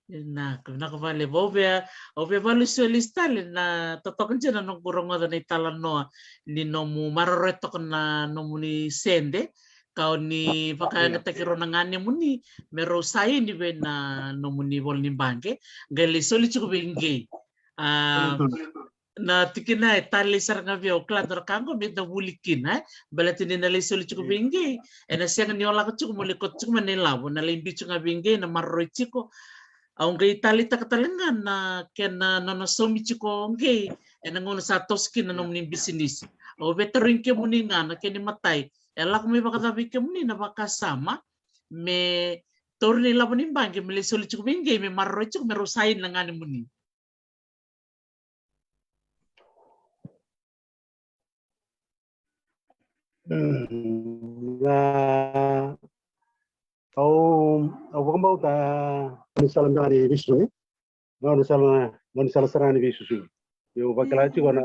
Ina, vinaka vale. Au via, au via valusi lesu tale na totoka dina na noqu rogoca na italanoa ni nomu maroroya toka na nomuni sede, ka o ni vakayagataki rau na ganemuni me rau saini vei na nomuni vola ni baqe, qai lai soli tiko vei qei. A, na tikina e talei sara ga vei au, kila dua na ka qo me da vuli kina, e? Baleta ni na lai soli tiko vei qei, ena sega ni o lako tiko mo lai koto tiko mai na ilavo, na lai biu tiko ga vei qei, na maroroi tiko. Au qai taleitaka tale ga na kena nona saumi tiko o qei ena gauna sa toso kina na nomuni bisinisi. Au via tarogi kemuni ga na kena imatai, e lako mai vakacava vei kemuni na vakasama me tauri na ilavo ni baqe me lai soli tiko vei qei me maroroi tiko me rau saini na ganemuni? Mm, na, au, au vakabauta ni sala beka ni veisusu, ni sala, ni sala sara ni veisusu. Niu vakila tiko na,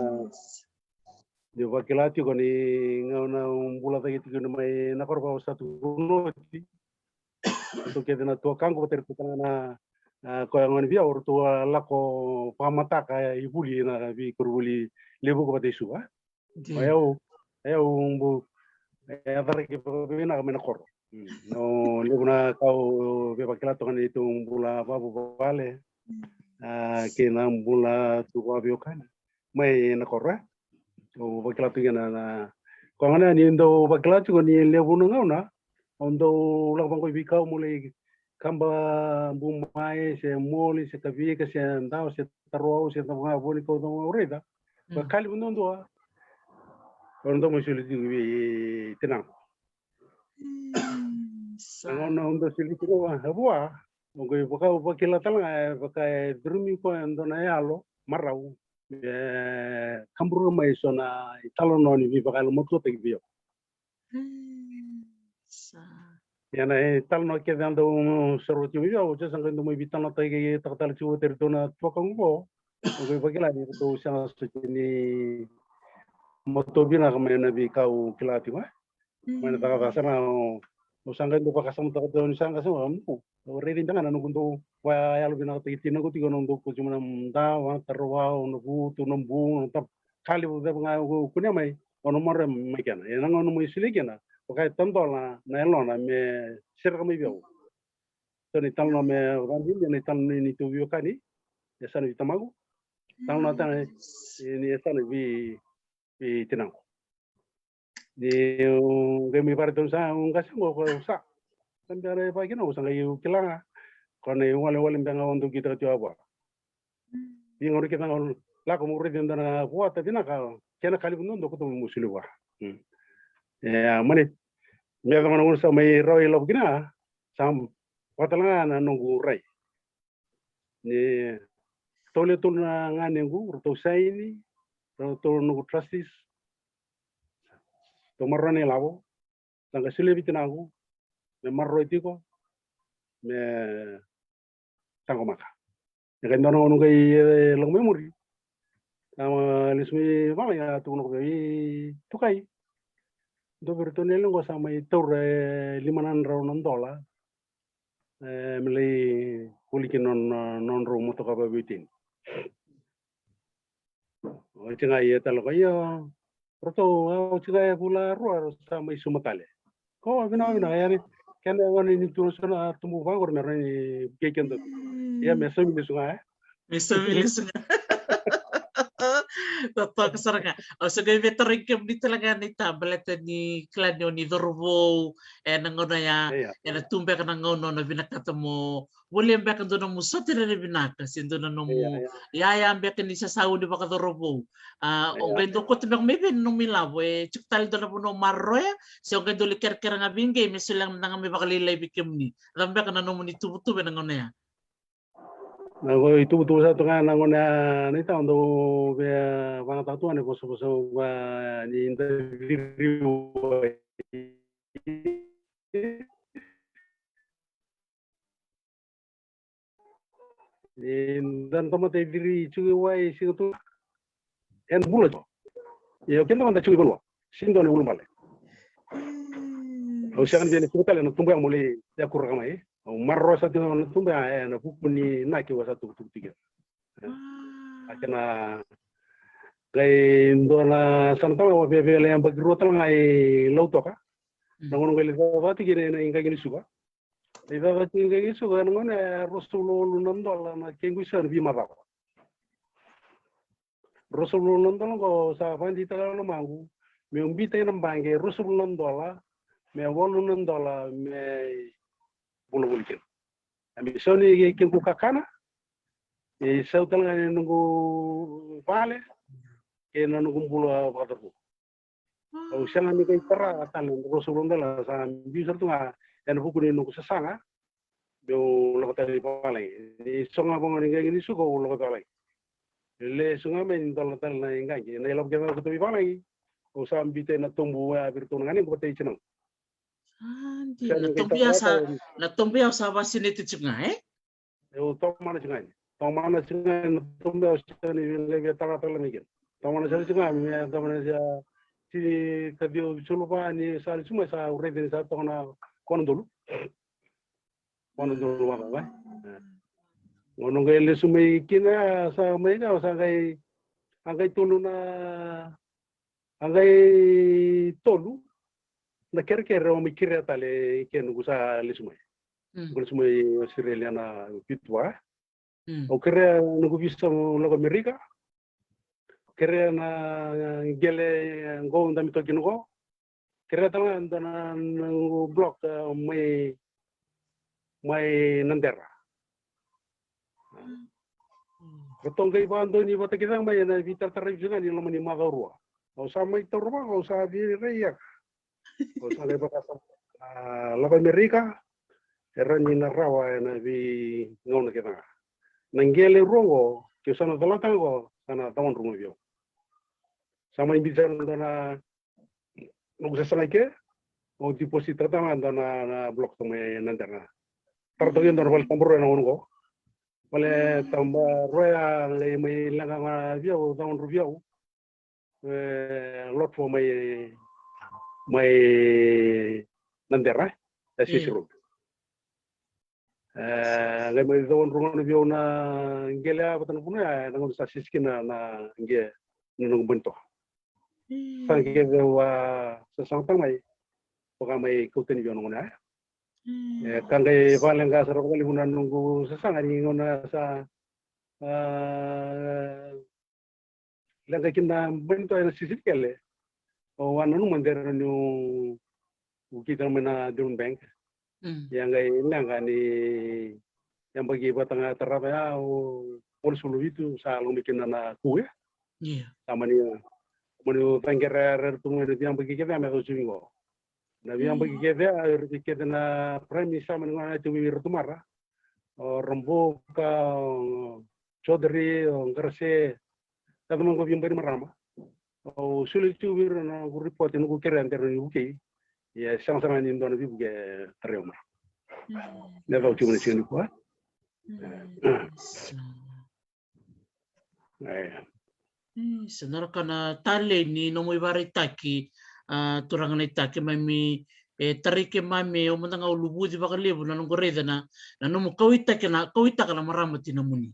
niu vakila tiko ni gauna au bula cake tiko mai na koro vaka au sa tukuna oti, ratou kece na tuakaqu vata ratou tale ga na, a, koya gone vei au, ratou a lako vakamataka i vuli na veikoronivuli levu ko vata i Suva. O yau, o yau bu, e, a caka vakavinaka mai na koro. Mm. No levu na ka au via vakila toka na neitou bula vakavuvale, a, kei na bula tu vakaveiwekani mai na koro, e. Au vakila tu kina na, ko gona ni dau vakila tiko ni levu na gauna au dau lako vaqo i veikau mo lai kaba bumae se moli se kavika se dau se taroau se cava ga vo ni kau cava ga au raica. Mm. Vakalevu duadua au na dau mai soli tiko vei tinaqu. Mm, sa. Na gauna au dau soli tiko vua, au qai vaka, vakila tale ga e vaka e curumi koya e dua na yalo marau. E, kaburaka mai so na italanoa ni veivakayalomatuataki vei au. Mm, sa. Ia na italanoa kece a dau soro tiko vei au, au sa qai dau mai veitalanoataki taka tale tiko vata kei iratou na tuakaqu qo. Au qai vakila ni ratou sega soti ni matua vinaka mai na veika au kila tiko, e. Mai na cakacaka sara ga, au sa qai dau vakasamataka tiko ni sa qai sa qai, au raici beka ga na noqu dau vakayalovinakataki tinaqu tiko, na noqu dau koci mai na dawa, taroau, na vutu, na bu, na tapa, ka levu cava ga au kunea mai, au na maroroya mai kina. Ia na gauna au mai solia kina, vaka e tadola na yalona me sereka mai vei au. So na italanoa me vakadinadina, na italanoa ni neitou veiwekani, e yasana vei tamaqu. Talanoa tale ni yasana vei, vei tinaqu. Niu qai mai vakaraitaka sa, au qai sa qo, qo sa. Sa bera e vakakina, au sa qai kila ga. Ko na iwalewale beka ga au dau kitaka tiko vua. Ia gauna kece ga au lako meu raica e dua na vuata vinaka, kena ka levu duadua koto meu soli vua. Mm. E, mani, me yacova na gauna sa mai rawa ilavo kina, sa vaka tale ga na noqu rai. Ni tolu, tolu na ganequ, ratou saini, ratou noqu trustees. Ratou maroroya na ilavo, sa qai solia vei tinaqu me maroroi tiko, me taqomaka. Ia qai dua na gauna qai, e, lako mai muri. Sa mai lesu mai vale, a tukuna ko vei Tukai, dua vei iratou na yalewa qo sa mai taura e lima na drau na dola, e, me lai voli kina na, na nodrau motoka vaveiwatini. Oti ga ia tale ko ia, ratou, a, oti ga e vula rua, ratou sa mai sauma tale. Ko vinaka, vinaka, ia ni kena gone ni tu na so na tubu vaqori me rawa ni vukei keda tu. Mm. Ia me saumi lesu ga, e? Me saumi lesu ga. Totoka sara ga. Au sa qai via tarogi kemuni tale ga naita, baleta ni kila ni o ni cauravou, e, na gauna ya, ena tu beka na gauna o na vinakata mo volia beka dua nomu sote rere vinaka, se dua na nomu yaya beka ni sa sauni vakacauravou. A, o qai dau koto beka mai vei na nomu ilavo, e tiko tale dua na vanua o maroroya, se o qai dau lai kerekere ga vei qei me solia mada ga me vakalailai vei kemuni? Cava beka na nomuni tuvatuva ena gauna ya? Na qo ituvatuva sa tu ga na gauna ya, naita, au dau via vakayagataka tu ga na vosavosa vua ni da ciriwai. Ni da na tamata e ciri tiko i wai, siga tu. Ena bula tiko. Ia o keda mada tiko i vanua. Sega ni dua na ulubale. Au sega ni via ni tiko tale na tubu ya mo lai yakuraka mai. Au maroroya sara tiko na tubu ya ena vuku ni inaki au sa tukutuku tiko. A kena qai dua na sa na tale au via via lai yabaki rua tale ga i Lautoka. Na gauna qai lai cakacaka tiko kina ena iqaqi ni suka. Lai cakacaka tiko iqaqi ni suka ena gauna e ruasagavulu walu na dola na kequ isau ena veimacawa. Ruasagavulu na dola oqo sa vakadeitaka na lomaqu meu biuta ena baqe ruasagavulu na dola me walu na dola me bula voli kina. A me sau ni kequ kakana, e sau tale ga ni noqu vale kei na noqu bula vakacavou. Au sega ni qai tara tale na ruasagavulu na dola sa biu sara tu ga ena vuku ni noqu sasaga meu lako tale i valagi. Ni so ga vaqo na iqaqi ni suka au lako i valagi. Lesu ga mai ni dola tale na iqaqi na ilavo kece ga au kauta mai valagi. Au sa biuta na tobu ya vei iratou na ganequ vata kei tinaqu. Sa dina, na tobu ya sa, na tobu ya sa vakasineti tiko ga, e? Au tomana tiko ga yani. Tomana tiko ga yani na tobu ya, au sega ni via talatala mai kina. Tomana sara tiko ga yani, me tomana sa tini ka ciwa sulu va ni sa lesu mai sa au raica ni sa toka na kona dolu. Kona dolu vaka ga. Gauna qai lesu mai kina sa mai ga sa qai, a qai tolu na, a qai tolu na kerekere au mai kerea tale i ke noqu sa lesu mai. Noqu lesu mai Australia na vitu va. Au kerea noqu visa au lako Amerika. Kerea na qele qo au dami toka kina qo. Kerea tale ga dua na noqu block, e, mai, mai Nadera. Ratou qai vakadonui vata kece ga mai ena veitaratara visa ga ni loma ni macawa rua. Au sa mai taura vaqo, au sa via rai yaka. Au sa qai vakasama, a, lako Amerika, e rawa ni na rawa ena veigauna kece ga. Na qele rua oqo, ke au sa na calata ga oqo, sa na cawadru ga vei au. Sa mai biuta sara dua na noqu sasaga i ke, au deposit-taka tale ga dua na, na block tu mai Nadera. Tara toka dua na vale tabarua ena gauna oqo. Vale tabarua ya qai mai leqa ga vei au, cawadru vei au. E, lot fo mai, mai Nadera, e, Sisi Road. E, qai mai cawadru gauna vei au na qele ya vata na vuna ya, na gauna sa sisi kina na qele ni noqu bani toka. Sa qai kece au a sasagataka mai, vaka mai kau tani vei au na gauna ya. E, ka qai vakaleqa sara vakalevu na noqu sasaga ni gauna sa, a, leqa kina na bani toka ena sisi kele. Au a nanuma de rawa niu vukei tale mai na Development Bank. Ia qai leqa ni yabaki vata ga tarava ya, au walusagavulu vitu sa lako mai kina na kou ya. Sa mani, mani caqere ratou mai na veiyabaki kece ya me yacova tiko qo. Na veiyabaki kece ya, iratou kece na Prime Minister mani gona na tiko vei iratou mara. O Rabuka, o Chaudhary, o Qarase, yaco mai qo vei bainimarama. Au solia tiko vei ira na noqu report, noqu kerea de rawa ni vukei. Ia sega sara ga ni dua na veivuke e tarai au mai. Me yacova tiko mai na siga nikua. Io. Isa, na raka na talei ni nomu ivakaraitaki, a, turaga na itaki, keimami, e, tarai keimami, au mada ga au luvuci vakalevu na noqu raica na, na nomu kauaitaki na, kauaitaka na marama tinamuni.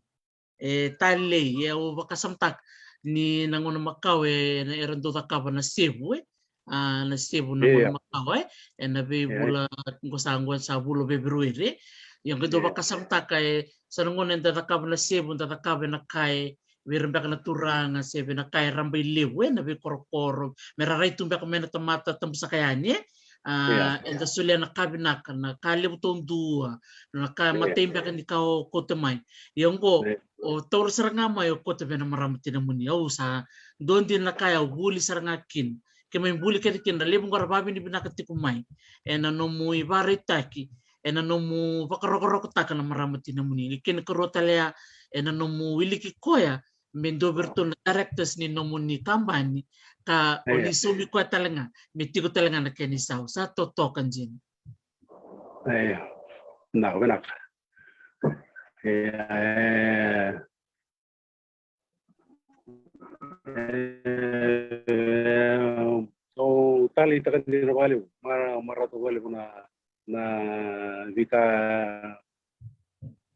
E, talei, e, au vakasamataka ni na gauna makawa e, era dau cakava na sevu, e, a, na sevu na gauna makawa, e, ena veivula, qo sa, qo sa vula o Feperueri, e. Ia qai dau vakasamataka, e, sa na gauna eda cakava na sevu, da cakava ena ka e vei ira beka na turaga se vei na ka e rabailevu, e, na veikorokoro, me ra rai tu beka mai na tamata tabusaka yani, e. A, eda solia na ka vinaka, na ka levu taudua, na ka matai beka ni ka o kauta mai. Ia qo, o taura sara ga mai o kauta vei na marama tinamuni. Au sa dua dina na ka ya au vuli sara ga kina. Keimami vuli kece kina, na levu qo ra vakavinavinaka tiko mai ena nomu ivakaraitaki, ena nomu vakarokorokotaka na marama tinamuni. Kena ikarua tale ya, ena nomu wiliki koya me dua vei iratou na directors ni nomuni kabani, ka o ni saumi koya tale ga me tiko tale ga na kena isau. Sa totoka dina. Io, na vinaka. e, e, au taleitaka dina vakalevu, ma, marau vakalevu na, na veika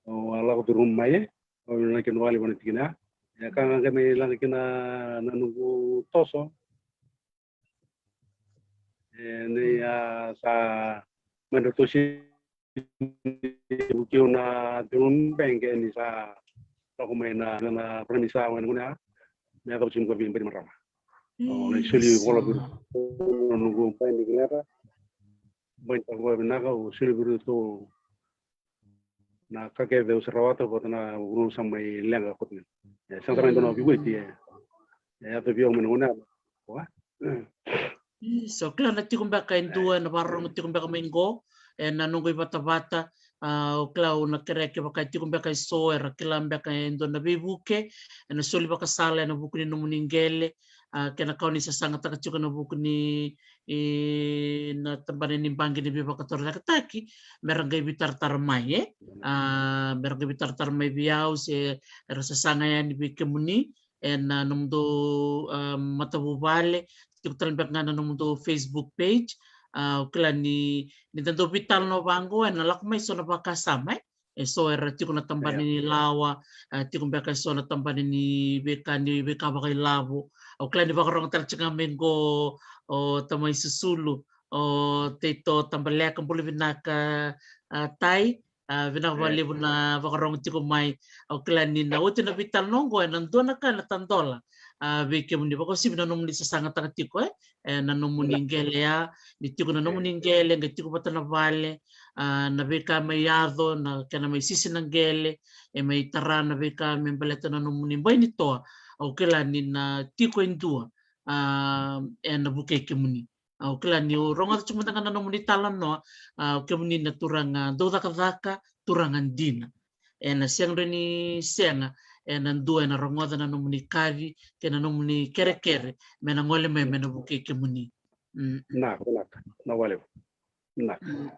au a lako curuma mai, e, au vinakata vakalevu na tikina. E ka ga qai mai laga kina na noqu toso. E, ni a sa mai na tosi, vukei au na drum band, e, ni sa lako mai na, na, na Prime Minister, au na guna me yacova tiko na vei badi marama. O, na soli vola vei ira na noqu band ni kilera. Band, au vinaka, au soli vei iratou na ka kece au sa rawata vata na vanua sa mai leqa koto kina. E, sega tale ga ni dua na veivueti, e, e yaco vei au mai na gauna ya. Wa? Isa, o kila na tiko beka e dua, e na vakarorogo tiko beka mai qo, e na noqu ivatavata, a, o kila au na kerea kevaka e tiko beka e so era kila beka e dua na veivuke, e na soli vakasala e na vuku ni nomuni qele, a, kei na ka o ni sasagataka tiko na vuku ni, i, na tabana ni baqe ni veivakatorocaketaki, me ra qai veitaratara mai, e? A, me ra qai veitaratara mai vei au se era sasaga yani vei kemuni, e na nomudou, a, matavuvale, tiko tale beka ga na nomudou Facebook page, a, o kila ni, ni da dau veitalanoa vaqo, e na lako mai so na vakasama, e? E so era tiko na tabana ni lawa, a, tiko beka e so na tabana ni veika, ni veika vakailavo. Au kila ni vakarorogo tale tiko ga mai qo o tamai Susulu, o Teito Tabaleka, bula vinaka, a, Tai, a, vinaka vakalevu na vakarorogo tiko mai. Au kila ni na oti na veitalanoa qo, e na dua na ka na tadola, a, vei kemuni, vakauasivi na nomuni sasagataka tiko, e? E na nomuni qele ya, ni tiko na nomuni qele, qai tiko vata na vale, a, na veika mai yaco, na kena mai sisi na qele, e mai tara na veika me baleta na nomuni bai ni toa. Au kila ni na tiko e dua, a, e na vukei kemuni. Au kila ni au rogoca tiko mada ga na nomuni talanoa, a, o kemuni na turaga dau cakacaka, turaga dina. E na sega dua ni sega, e na dua e na rogoca na nomuni kaci kei na nomuni kerekere me na gole mai me na vukei kemuni. Mm. Na, na, na wale. Na. Mm,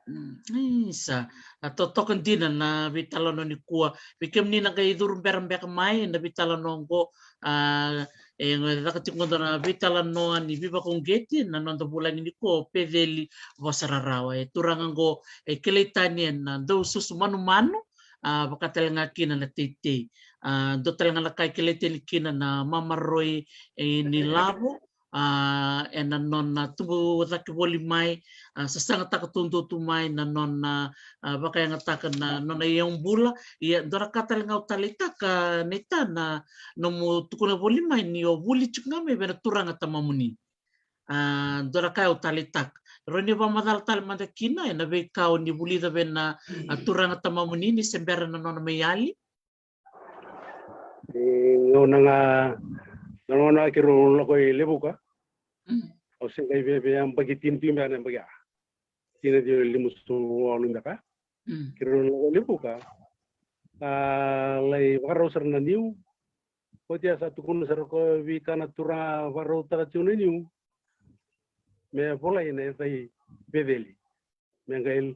mm. Isa, a, totoka dina na veitalanoa nikua. Vei kemuni na qai curu bera beka mai na veitalanoa oqo, a, e caka tiko qo na veitalanoa ni veivakauqeti na noda vulagi nikua o Peceli Vosararawa. E turaga oqo e kilai tani e na dau susu manumanu, a, vaka tale ga kina na teitei. A, dua tale ga na ka e kilai tani kina na mamaroroi, e, ni lavo, a, e na nona tubu cake voli mai, a, sasagataka taudua tu mai na nona, a, vakayagataka na nona iyaubula. Ia, dua na ka tale ga au taleitaka, Neita, na nomu tukuna voli mai ni o vuli tiko ga mai vei na turaga tamamuni. A, dua na ka au taleitaka. Rawa ni vakamacala tale mada kina e na veika o ni vulica vei na, a, turaga tamamuni ni se bera na nona mai yali. E, gauna ga, na gauna keirau lako i Levuka. Mm. Au se qai via, via yabaki tini tiko beka na yabaki ya. Tini, ciwa, lima, sagavulu, walu beka. Mm. Keirau lako i Levuka. A, lai vakarau sara na niu. Oti ya sa tukuna sara o koya vei koya na turaga vakarautaka tiko na niu me volai na yaca i Peceli. Me qai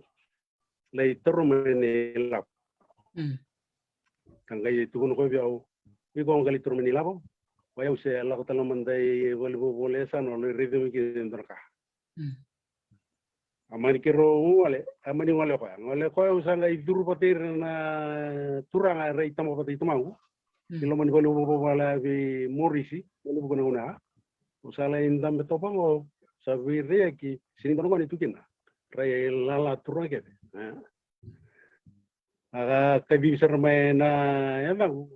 lai taura mai na ilavo. Mm. Ka qai tukuna o koya vei au, iko qai lai taura mai na ilavo. O yau se lako tale mada i valenivolavola e Sanu, lai raica mai kina e dua na ka. Mm. A mani keirau gole, a mani gole o koya. Gole o koya, au sa qai curu vata ira na turaga era i tama vata i tamaqu. Mm. I loma ni valenivolavola vei Morisi, valenivolavola na gauna. Au sa lai dabe toka vaqo, sa veiraiyaki, sega ni dua na gone tu kina. Ra i lala turaga kece. E. A kacivi sara mai na yacaqu.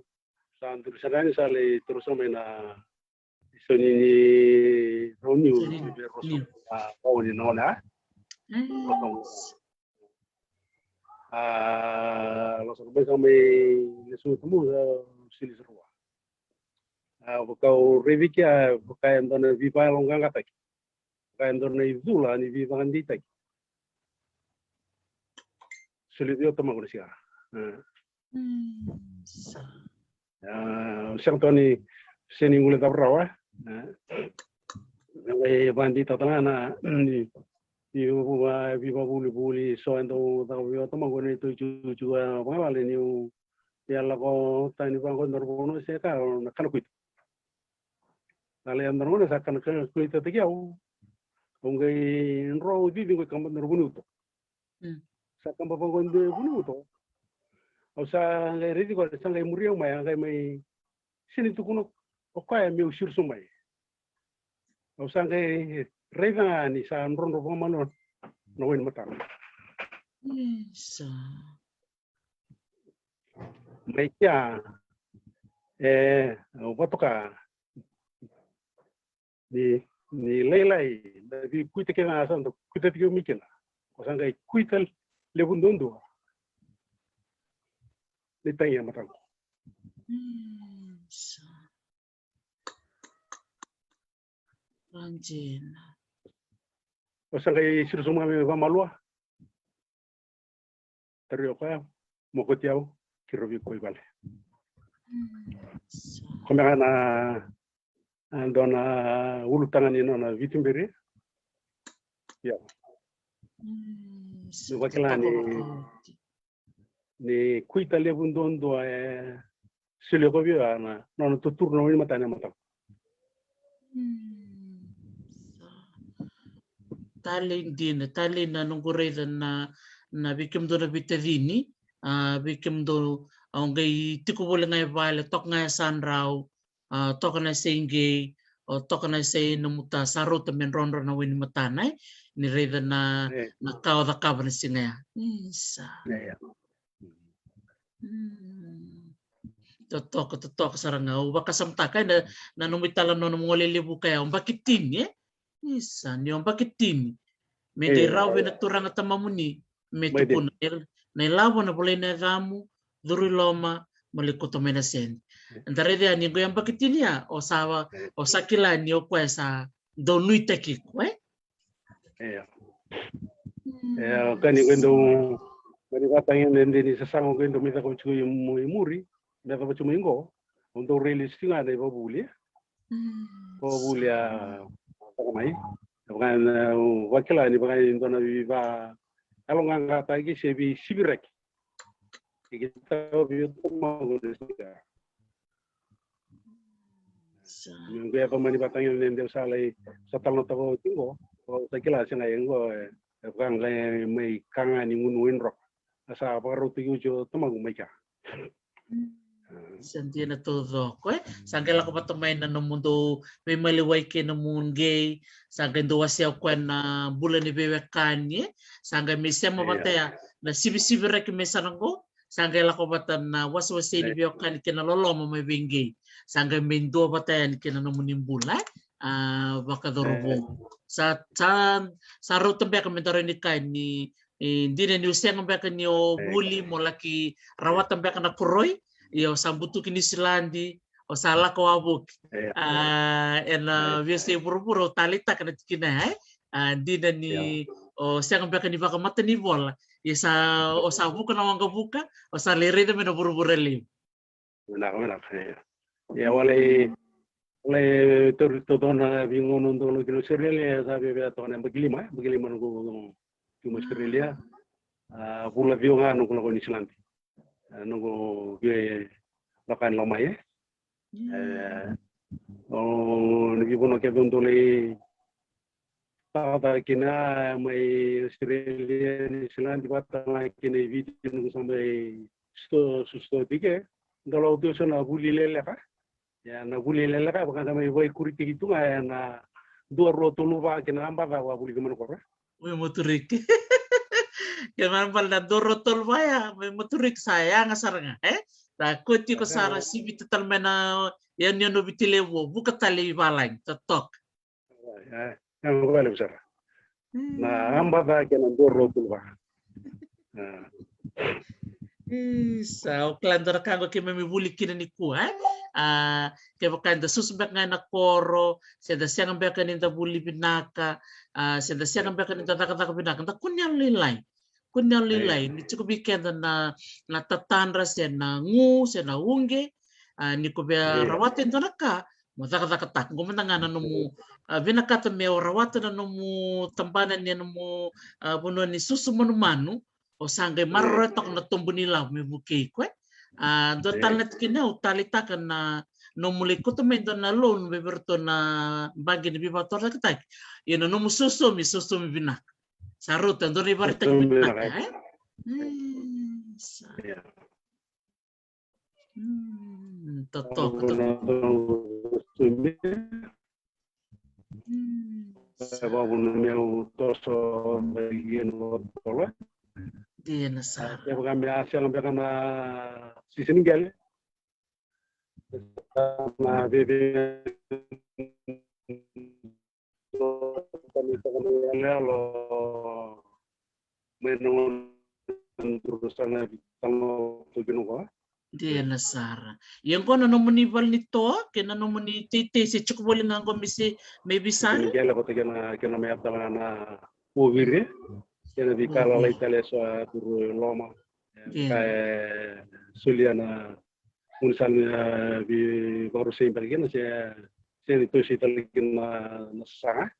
Sa duri sara yani, sa lai taura sara mai na isau ni, ni rau niu, isau ni niu. Rau niu. A, rau ni nona. Mm. Rau. A, lako sara mai, sa mai lesu na tamu, sa sili sara vua. A, vaka au raici kea, vaka e dua na veivakayaloqaqataki. Vaka e dua na icula ni veivakadeitaki. Soli vei au tamaqu na siga. E. Mm, sa. A, sega toka ni, sega ni guilecava rawa, e. E, vakadeitaka tale ga na, ni, ni, va, veivakavulivuli, so e dau caka vei au tamaqu, ni tou tu, tu, a, vakalalai niu ia lako tani vaqo na rovono se ka na kana kuita. Sa lai yadra gona sa kana kana kuita taki au. Au qai dro au cici qo i kaba na rovoni uto. Sa kaba vaqo e dua e vuni uto. Au sa qai raici koya sa qai muri au mai, a qai mai sini tukuna o koya meu siriso mai. Au sa qai raica ga ni sa drodro vakamalua na wai ni matana. Mai kea e, au vatoka ni, ni lailai na veikuita kece ga sa da kuita tiko mai kina. Ko sa qai kuita levu duadua ni tagi e mataqu. Ko sa qai siriso mai me vamalua. Tauri au koya, mokoti au, keirau veiko i vale. Ko me ga na, na dua na ulutaga ni nona vituberi. Ia. Me vakila ni, ni kuita levu duadua e solia ko vei au na nona tuturu na wai ni matana e mataqu. Talei dina, talei na noqu raica na, na vei kemudou na veitacini, a, vei kemudou au qai tiko voli ga e vale, toka ga e sa drau, a, toka na yasai qei, o toka na yasai Namuta, sa rauta me drodro na wai ni matana, e, ni raica na, na ka o cakava na siga ya. Isa. Totoka, totoka sara ga. Au vakasamataka na, na nomu italanoa, nomu gole levu kaya o bakitini, e? Isa, ni o bakitini. Me dei rawa vei na turaga tamamuni me tukuna na ilavo na volai na yacamu, curu i loma, mo lai kauta mai na sede. Da raica yani qo e bakitini ya, o sa, o sa kila ni o koya sa dau nuitaki iko, e? Ia. Ia, ka ni qo e dau, ka ni vatagi e dede ni sasaga qo e dau mai caka vata tiko i muri, mai caka vata tiko mai qo, o dau railesuti ga na ivakavuvuli, e? Vakavuvuli a saka mai. Vaka na vakila ni vaka ni dua na veiva yaloqaqataki se veisiviraki. E ke tau vei tamaqu na siga. Sa. Ni qo e yaco mai ni vatagi na dede sa lai sa talanoataka oti qo. Au sa kila sega e qo e vaka qai mai ka ga ni gunu wai droka. A sa vakarautaki oti o tamaqu mai kea. Sa dina taucoko, e? Sa qai lako vata mai na nomudou veimaliwai kei na nomu qei. Sa qai dau wasea o koya na bula ni veiwekani, e? Sa qai mai sema vata ya na sivisiviraki mai sara qo. Sa qai lako vata na wasewase ni veiwekani kei na loloma mai vei qei. Sa qai mai dua vata yani kei na nomuni bula, e? A, vakacauravou. Sa, sa, sa rauta beka me da rawa ni kaya ni, e, dina ni o sega beka ni o vuli mo laki rawata beka na koroi. Ia o sa butuki Niusiladi, o sa lako wavoki. A, ena veiyasai vuravura o taleitaka na tikina ya, e? A, dina ni o sega beka ni vakamatanivola. Ia sa, o sa vuka na waqavuka, o sa lai raica mai na vuravura levu. Vinaka, vinaka, ia. Ia, au lai, au lai tauri taucoko na veigauna au dau lako kina Australia, sa viavia toka na yabaki lima, e? Yabaki lima noqu tiko mai Australia. A, vula ciwa ga noqu lako i Niusiladi. A, noqu via lako yani lako mai, e? E, o, na veivanua kece au dau lai cakacaka kina mai Australia, Niusiladi vata ga kina i Viti, noqu sa mai sito, sito tiko e. Dau lako tu eso na vuli leleka. Ia na vuli leleka vaka da mai vaikuritaki tu ga ena dua, rua, tolu, va kei na abaca au a vulica mai na koro. Mai Moturiki. Kei na bale na dua, rua, tolu, va ya mai Moturiki sa yaga sara ga, e? Sa koti iko sara, sivita tale mai na yanuyanu o Viti Levu, vuka tale i valagi, totoka. Ia, ia, vale sara. Na abaca kei na dua, rua, tolu, va. Isa, o kila dua na ka qo keimami vuli kina nikua, e? A, kevaka eda susu beka ga ena koro, se da sega beka ni da vuli vinaka, a, se da sega beka ni da cakacaka vinaka, da kua ni yalolailai. Kua ni yalolailai, ni tiko vei keda na, na tatadra, se na gu, se na uqe, a, ni ko via rawata e dua na ka, mo cakacakataka. Qo mada ga na nomu, a, vinakata me o rawata na nomu tabana ni nomu, a, vanua ni susu manumanu, o sa qai maroroya toka na tobu ni lavo me vukei iko, e? A dua tale na tikina au taleitaka na nomu lai kauta mai dua na loan vei iratou na baqe ni veivakatorocaketaki. Ia na nomu sosomi, sosomi vinaka. Sa rauta dua na ivakaraitaki vinaka, e? Sa. Totoka, totoka. Sa vavuna meu toso mai kina. Dina sara. Kevaka me a sega beka na sisi ni qele, na veve, mai na gauna duru sa na vitalo tu kina ko. Dina sara. Ia qo na nomuni vale ni toa kei na nomuni teitei se tiko voli ga qo me se me visari. Qele ko te kena kena me atala na oviri. Kena vika lalai tale so a duru loma. Ka e solia na gaunisala ni veivakarusai beka kina se se ni tosi tale kina na sasaga.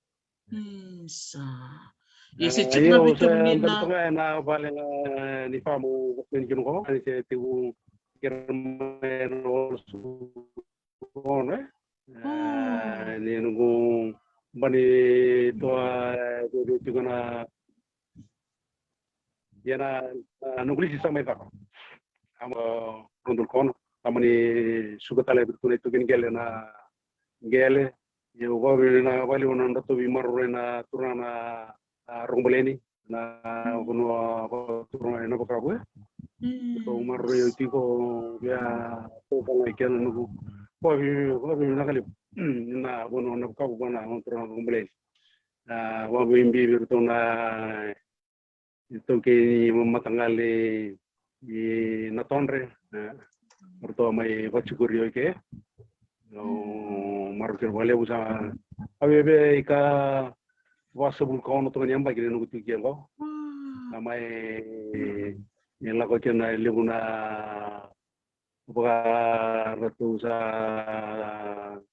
Sa. Ia se tiko na vitu ni na toga ena vale ga ni famu vakmeni kina ko ani se tiku kira mai na olo su ono e. Ni noqu bani toa e tiko na ia na noqu lisi sa mai caka. Ama rondol kono ama ni suka tale vitu na ituki ni qele na qele. Ia vavina valiu na dratovi maroroi na turaga na Rogobaleni na vanua vakaturaga e Navakavu e. Ko maroroi au tiko via toka ga i kena noqu vavina vakalevu na vanua Navakavu vana turaga Rogobaleni. Vavina bibi ratou na itaukei ni mataqali i Natodre. Ratou a mai vatikori au i ke. Au marau kina vakalevu sa a veve i ka vasavulu ka ono toka ni yabaki ni noqu tiko i ke qo. A mai lako kina e levu na vaka ratou sa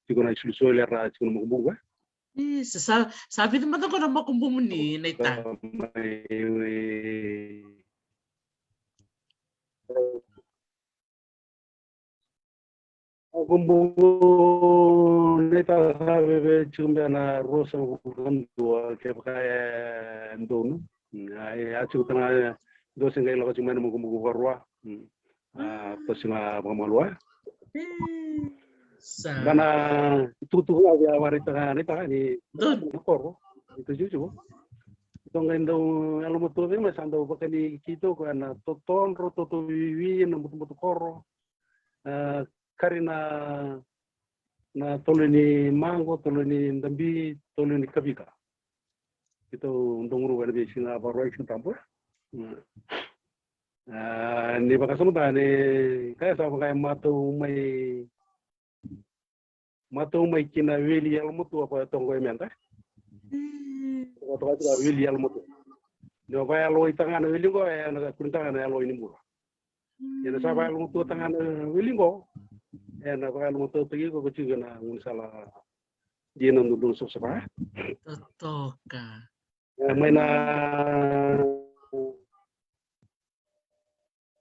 tiko na isolisoli era tiko na makubuqu e. Sa sa vica mada ko na makubumu ni na ita. Makubuqu na ita sa veve tiko bea na rua sa makubuqu dua kevaka e donu. A tiko tana dua se qai lako tiko mai na makubuqu vakarua. A tosi ga vakamalua. Sa. Dana itukutuku ga via vakaraitaka na itaka ni koro. Ito juju. Ito qai dau yalomatua vei mai sa dau vakani keitou ko ena totodro, toto vivi, na butubutu koro. Kari na na tolo ni maqo, tolo ni dabi, tolo ni kavika. Keitou dau gunuva ena veisiga vakarua i Siga Tabu. Ni vakasama ta ni kaya sa vaka e matau mai matau mai kina weli yalomatua ko e toqo e meda. Toka toka weli yalomatua. Ni o vakayalo i tagana weli qo e na kuri tagana yalo i ni bula. Ia na sa vakayalomatua tagana weli qo e na vakayalomatua tagi ko ko tiko na gaunisala dina dodonu savasava. Totoka. Mai na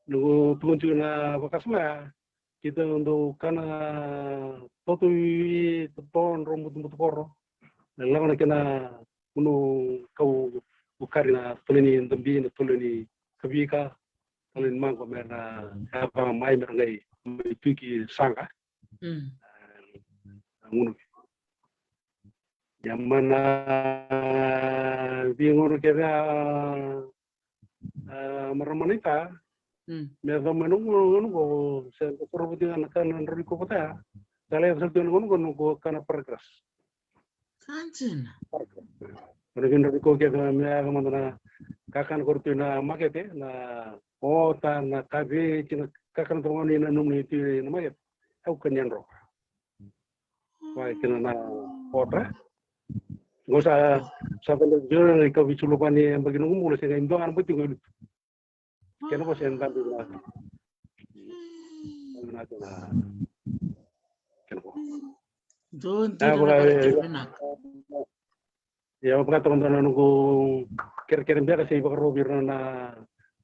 noqu tukuna tiko na vakasama ya keitou dau kana toto i totodro butubutu koro. Lako na kena unu kau ukari na tole ni dabi na tole ni kavika tole ni maqo me na yava mai me na qai mai tuki saqa. Gunu ia mana vei gunu kece a marama na ita me yacova mai na gunu gunu ko se ka koro vati ga na kana drau ni ko vata ya. Ka lai yacova tiko na gunu gunu ko kana paragraphs. Kanjina. Ko na vei drau ni ko kece me yacova mada na kakana koro tu na makete na ota na kaveti na kakana toko ni na numuni tu na makete. Au kania droka. Wai kina na kota. Qo sa sa vanda jona na ikavi sulu vani e baki noqu bula se qai dua ga na bati qo i lutu. Kena ko se dabi na dabi na kena ko. Dua dua na vinaka. Ia au vakatoka dua na noqu kerekere beka se ivakarovi ira na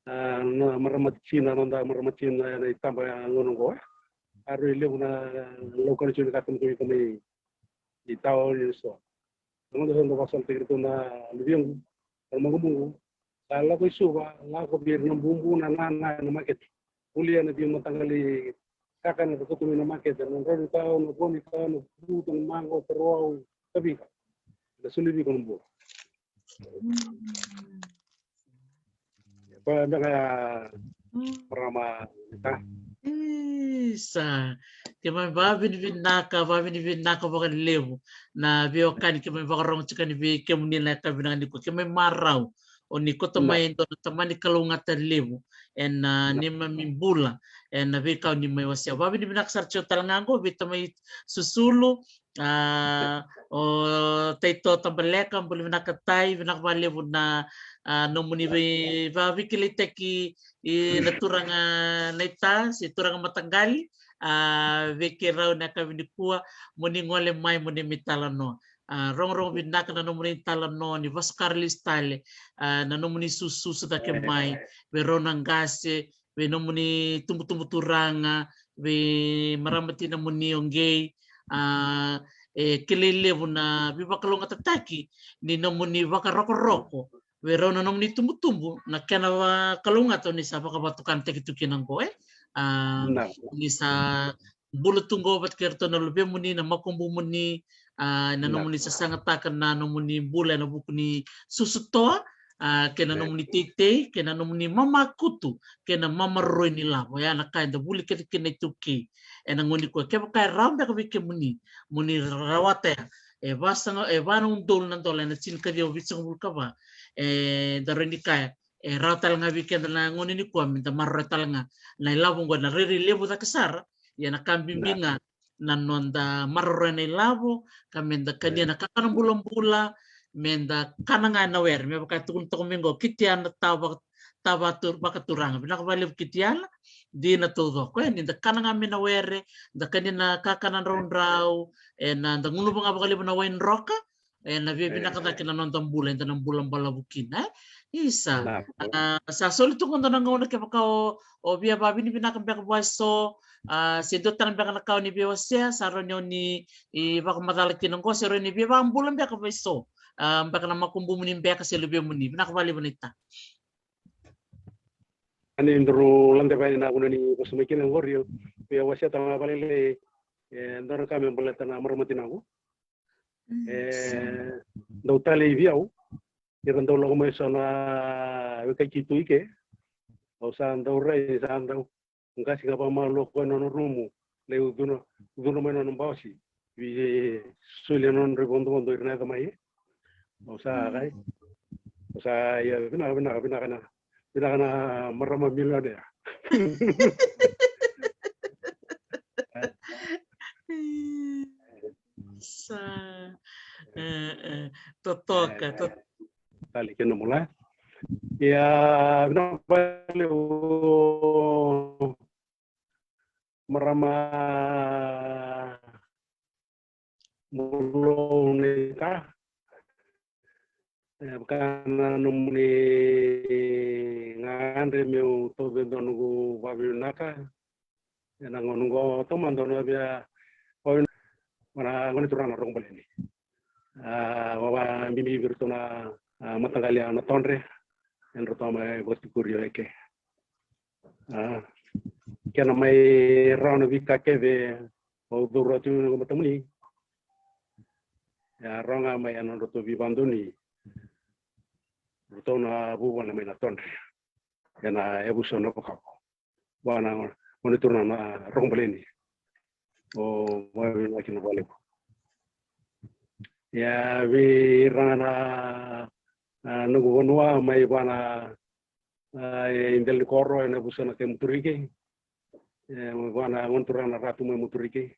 na na marama tina, noda marama tina ena itaba ya gona oqo, e. A rui levu na laukana tiko ni ka tamata ita mai itawa ni so. Na noda sa da vakasalataki iratou na luvequ, na maqubuqu. Sa lako i Suva, lako vei ira na bubu, na nana ena makete. Volia na veimataqali kakana era kauta mai na makete, na drau ni tau, na vo ni tau, na vuta, na maqo, taruau, ka vika. Da soli vei iko na bula. Koya beka ya, marama, ka. Isa. Keimami vavinavinaka, vavinavinaka vakalevu na veiwekani keimami vakarogo tiko yani vei kemuni na yakavi vinaka nikua. Keimami marau o ni kauta mai e dua na tamani kalougata levu ena neimami bula, ena veika o ni mai wasea. Vavinavinaka sara tiko tale ga oqo vei tamai Susulu, a, o Taito Tabaleka, bula vinaka Tai, vinaka vakalevu na, a, nomuni vei, vaveikilaitaki i na turaga naita se turaga mataqali, a, vei keirau na yakavi nikua, mo ni gole mai mo ni mai talanoa. A, rogorogo vinaka na nomuni talanoa, ni vasakara lesu tale, a, na nomuni sususu cake mai vei rau na qase, vei nomuni tubutubu turaga, vei marama tinamuni o Qei, a, e kilai levu na veivakalougatataki ni nomuni vakarokoroko vei rau na nomuni tubutubu, na kena vakalougata o ni sa vakavatukanataki tu kina oqo, e. A, ni sa bula tu oqo vata kei iratou na luvemuni, na makubumuni, a, na nomuni sasagataka na nomuni bula ena vuku ni susu toa, a, kei na nomuni teitei, kei na nomuni mamakutu, kei na mamaroroi ni lavo. Ya na ka eda vuli kece kina iTaukei ena gauna nikua. Kevaka e rawa beka vei kemuni mo ni rawata ya, e vasaga, e va na udolu na dola ena tinikaciwa vitusagavulu ka va, eda rawa ni kaya e rawa tale ga vei keda na gauna nikua meda maroroya tale ga na ilavo oqo, na rairai levu cake sara. Ia na ka bibi ga na noda maroroya na ilavo, ka meda kania na kakana bulabula, meda kana ga ena were, me vaka e tukuni toka mai oqo, Kitiana Tava, Tava Tur-, Vakaturaga. Vinaka vakalevu Kitiana, dina taucoko, e, ni da kana ga mai na were, da kania na kakana draudrau, e, na da gunuva ga vakalevu na wai droka, e, na via vinaka cake na noda bula, eda na bula balavu kina, e. Isa. A, sa soli tu qo dua na gauna kevaka o, o via vavinavinaka beka vaiso, a, se dua tale beka na ka o ni via wasea, sa rawa ni o ni vakamacala kina oqo, se rawa ni via vakabula beka vaiso, a, beka na makubumuni beka se luvemuni. Vinaka vakalevu naita. Ani daru lade vei na gauna ni vosa mai kina oqori, o via wasea tale ga vakalailai, e, dua na ka me baleta na marama tinaqu. E dau talei vei au, ira dau lako mai so na wekai keitou i ke. Au sa dau rai, sa dau qasi ga vakamalua koya na nona rumu, lai ucuna, ucuna mai na nona bausi, vei solia na nodra ivodovodo ira na yaca mai. Au sa kai, au sa, ia, vinaka, vinaka, vinaka na, vinaka na marama milionea. Sa, e, e, totoka, e, to- tale kina mula. Ia, vinaka vakalevu marama Mulou naita. E vaka na nomuni gagadre meu tauvi dua noqu vavinavinaka ena gauna oqo, taumada au na via vavinavinaka vua na gone turaga na Rogobaleni. A, vakabibi vei iratou na, a, mataqali a Natodre, e ratou mai vakatikori au eke. A, kena mai rawa na veika kece au curu tu ena matamuni. E a rawa ga mai ena nodratou veivakadonui. Ratou na vuvale mai Natodre. Ena yavusa Navakavo. Vua na gone turaga na Rogobaleni. Au vakavinavinaka kina vakalevu. Ia vei ira ga na, a, noqu vanua mai vua na, a, e, i dela ni koro ena yavusa na kai Muturiki. E, mai vua na gone turaga na Ratu mai Muturiki.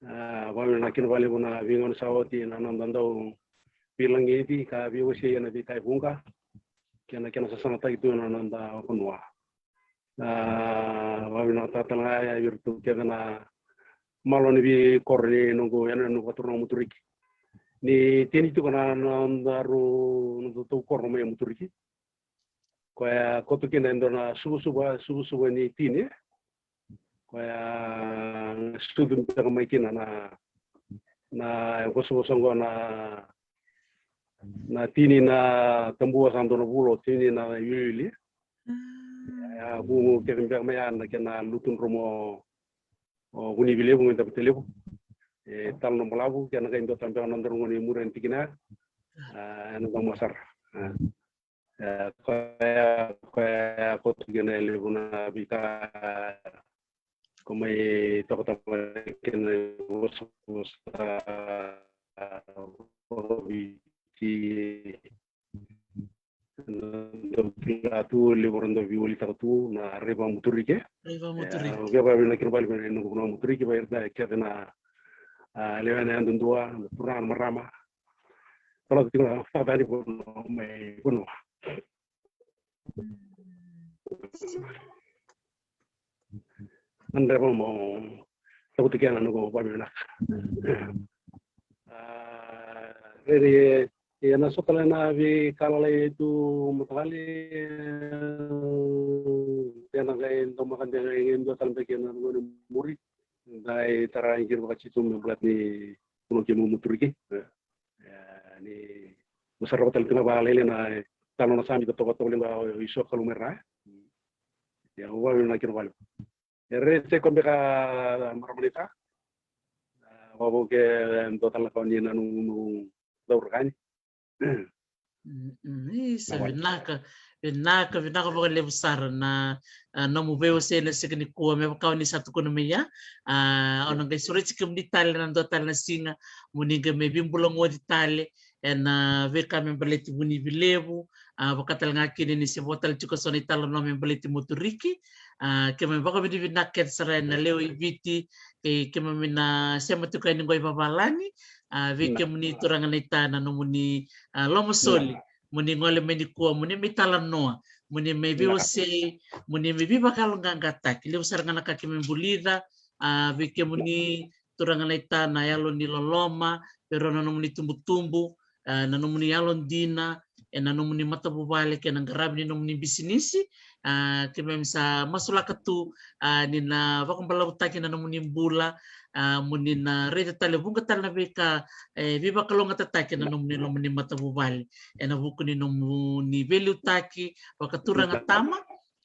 A, vakavinavinaka kina vakalevu na veigauna sa oti na noda dau veilagiti ka veiwasei ena veika e vuqa kei na kena sasagataki tu ena noda vanua. A, vakavinavinaka tale ga vei iratou kece na malo ni veikoro ni noqu yanuyanu vakaturaga Muturiki. Ni tini tiko na, na nodaru, nodatou koro mai Muturiki. koya koto kina e dua na suvasuva, suvasuva ni tini. Koya sucu beka mai kina na, na vosavosa oqo na, na tini na tabua sa dua na vula, tini na iwiliwili. Ya vuvu kece beka mai ya na kena lutu dromo o Vunivilevu mai Davuilevu. E talo na balavu kena kai dua tale beka na dua na gone muri yani tikina. A, ena dau masara. A. E, koya, koya koto kina e levu na veika ko mai tokataka kina vosavosa o Viti. Dau kila tu, levu era dau veiwalitaka tu na raiva muturike. Raiva muturike. Au via vavinavinaka kina vale mai na noqu vanua muturike, vei ira kece na, a, lewena yadudua, na turaga, na marama. Tolata tiko na vakacani vanua mai vanua. Andreva mo takuti kena noqu vavinavinaka. A, rere, e na so tale na veika lalai tu mataqali, e na qai dau maka de qai dua tale beka na noqu muri. Dai tara i kiri vakacito me baleta ni kuno kemu muturiki. E, ni masara tale tu ga vakalailai na talo na sami ka toka toka leqa i so kalu me ra. Ia, au vavinavinaka kina vale. E re se ko beka marama ni ta. Vavo ke dua tale na ka ni nanuma dauraka ni. Mm, mm, isa, vinaka, vinaka, vinaka vakalevu sara na, a, nomu veiwasei na siga nikua, me vaka o ni sa tukuna mai ya. A, au na qai sureti kemuni tale na dua tale na siga, mo ni qai mai veibulagoci tale ena veika me baleti Vunivilevu, a, vaka tale ga kina ni se vo tale tiko so na italanoa me baleti Moturiki. A, keimami vakavinavinaka kece sara ena lewe i Viti, kei keimami na sema tiko yani qo i vavalagi, a, vei kemuni turaga na ita na nomuni, a, lomasoli, mo ni gole mai nikua, mo ni mai talanoa, mo ni mai veiwasei, mo ni mai veivakayaloqaqataki. Levu sara ga na ka keimami vulica, a, vei kemuni turaga na ita na yalo ni loloma, vei rau na nomuni tubutubu, a, na nomuni yalodina, ena nomuni matavuvale kei na qaravi ni nomuni bisinisi. A, keimami sa masulaka tu, a, ni na vakabalavutaki na nomuni bula, a, mo ni na raica tale vuqa tale na veika, e, veivakalougatataki na nomuni loma ni matavuvale ena vuku ni nomuni veiliutaki vakaturaga tama,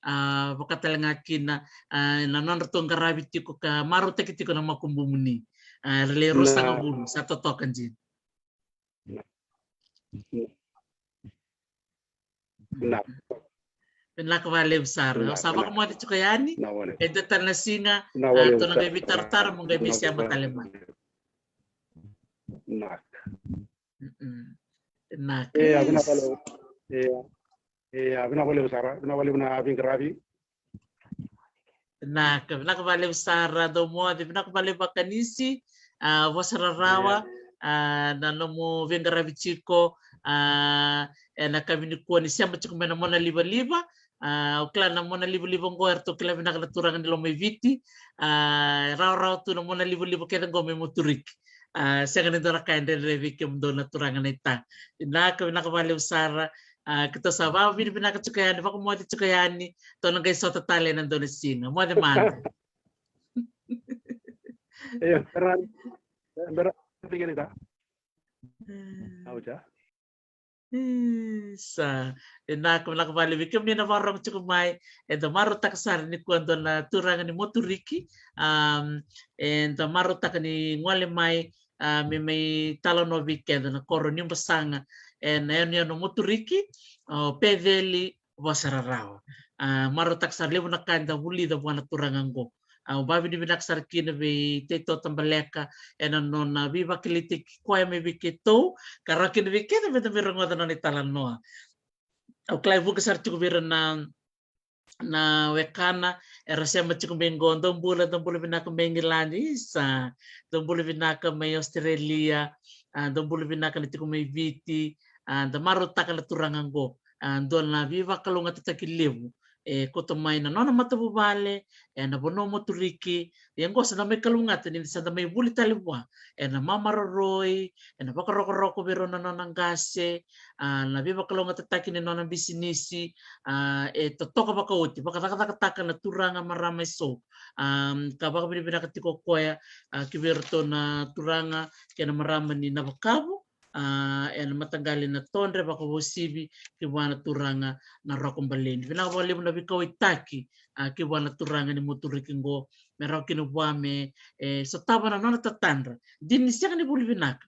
a, vaka tale ga kina, a, na nodratou qaravi tiko ka marautaki tiko na makubumuni. A, era le ruasagavulu sa totoka dina. Vinaka vakalevu sara. Au sa vakamoce tiko yani. E dua tale na siga, a, tou na qai veitaratara mo qai mai sema tale mai. Vinaka. E, vinaka vakalevu. E, vinaka vakalevu sara. Vinaka vakalevu na veiqaravi. Vinaka, vinaka vakalevu sara, dou moce, vinaka vakalevu vakanisi, a, vosa rarawa, a, na nomu veiqaravi tiko, a, ena yakavi nikua ni sema tiko mai na mona livaliva, a, au kila na mona livaliva oqo eratou kila vinaka na turaga ni loma i Viti, a, rawarawa tu na mona livaliva kece oqo mai Moturiki. A, sega ni dua na ka e dredre vei kemudou na turaga na ita. Vinaka, vinaka vakalevu sara. A, keitou sa vakavinavinaka tiko yani, vakamoce tiko yani, tou na qai sota tale ena dua na siga. Moce mada. Io, bera, bera, bera, bera. Isa. Vinaka, vinaka vakalevu vei kemuni na vakarorogo tiko mai. Eda marautaka sara nikua e dua na turaga ni Moturiki. Am, eda marautaka ni gole mai, a, me mai talanoa vei keda na koro ni Basaga ena yanuyanu Moturiki, o Peceli Vosararawa. A, marautaka sara, levu na ka eda vulica vua na turaga oqo. Au vakavinavinaka sara kina vei Tei Tota Baleka ena nona veivakaliutaki koya mai vei keitou, ka rawa kina vei keda meda mai rogoca na nona italanoa. Au kila e vuqa sara tiko vei ira na, na wekana era sema tiko mai qo, dou bula, dou bula vinaka mai Igiladi, isa, dou bula vinaka mai Australia, a, dou bula vinaka na tiko mai Viti, a, da marautaka na turaga qo, a, dua na veivakalougatataki levu e kauta mai na nona matavuvale ena vanua o Moturiki. Ia qo sa da mai kalougata ni sa da mai vuli tale vua ena mamaroroi, ena vakarokoroko vei rau na nona qase, a, na veivakalaugatataki ni nona bisinisi, a, e totoka vakaoti, vakacakacakataka na turaga, marama eso, a, ka vakavinavinaka tiko o koya, a, ki vei iratou na turaga kei na marama ni Navakavu, a, ena mataqali Natodre, vakavosivi ki vua na turaga na Roko Baleni. Vinaka vakalevu na veikauwaitaki, a, ki vua na turaga ni Moturiki qo, me rawa kina vua me, e, sotava na nona tatadra. Dina ni sega ni vuli vinaka,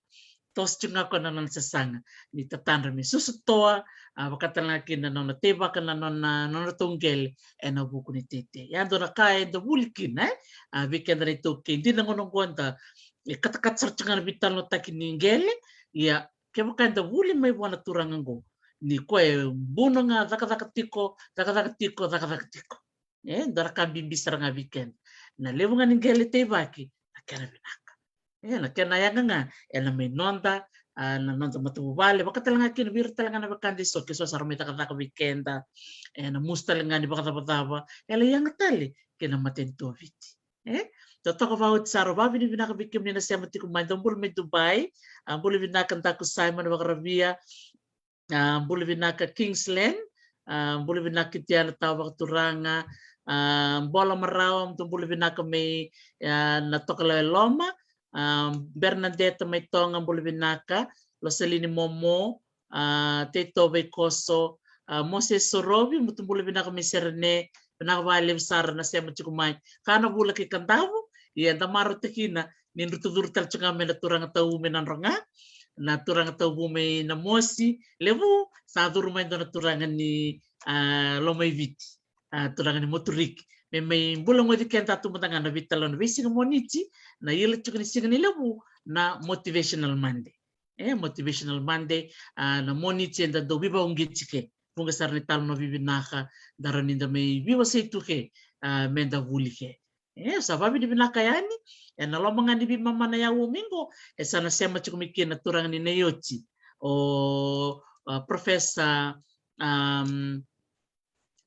toso tiko ga o koya na nona sasaga ni tatadra me susu toa, a, vaka tale ga kina na nona teivaka na nona, na nodratou qele ena vuku ni teitei. Ia dua na ka eda vuli kina, e, a, vei keda na iTaukei, dina gauna qo da, e, katakata sara tiko ga na veitalanoataki ni qele. Ia kevaka eda vuli mai vua na turaga qo, ni koya e buno ga, cakacaka tiko, cakacaka tiko, cakacaka tiko. E dua na ka bibi sara ga vei keda. Na levu ga ni qele teivaki, na kena vinaka. E, na kena yaga ga ena mai noda, a, na noda matavuvale, vaka tale ga kina vei ira tale ga na wekada eso ke so sa ra mai cakacaka vei keda, ena musu tale ga ni vakacavacava, e lai yaga tale ki na matanitu o Viti. E totoka vakaoti sara. Vakavinavinaka vei kemuni na sema tiko mai. Dou bula mai Dubai. A, bula vinaka Daku Simon Vakaravia. A, bula vinaka Kingsland. A, bula vinaka Tiana Tawa Vakaturaga. A, Bola Marawa, dou bula vinaka mai, a, na Tokalau e Loma. A, Bernadetta mai Toga, bula vinaka. Losalini Momo, a, Teitova Ikoso, a, Moses Sorovi, mutu bula vinaka mai Serene. Vinaka vakalevu sara na sema tiko mai. Ka na vula ki Kadavu, ia da marautaka kina ni drau tu curu tale tiko ga mai na turaga tauvu mai Nadroga, na turaga tauvu mai Namosi. Levu sa curu mai dua na turaga ni, a, Lomaiviti, a, turaga ni Moturiki, me mai bula goci keda tu mada ga na veitalanoa veisiga Moniti, na ila tiko ni siga ni levu, na Motivational Monday. E, Motivational Monday, a, na Moniti eda dau veivakauqeti ke. Vuqa sara ni talanoa vivinaka da rawa ni da mai veiwasei tu ke, a, me da vuli ke. E, sa vakavinavinaka yani ena loma ga ni veimama na aua mai qo, e sa na sema tiko mai kina na turaga ni Naioti, o, a, Professor, am,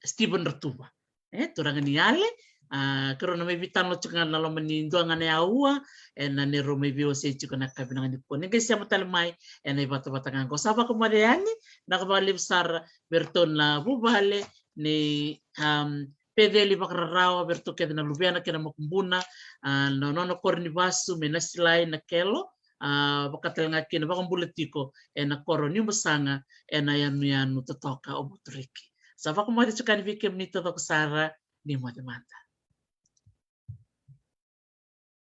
Stephen Ratuva. E, turaga ni Yale, a, keirau na mai veitalanoa tiko ga na loma ni dua ga na aua, ena neirau mai veiwasei tiko na ka vinaka nikua. Ni qai sema tale mai ena ivatavata ga qo. Sa vakamoce yani, vinaka vakalevu sara vei iratou na vuvale ni, am, Peceli Vakararawa, vei iratou kece na luvena kei na makubuna, a, na nona koro ni vasu mai Nasilai, Nakelo, a, vaka tale ga kina vakabula tiko ena koro o Niumasaga, ena yanuyanu totoka o Moturiki. Sa vakamoce tiko yani vei kemuni taucoko sara, ni moce mada.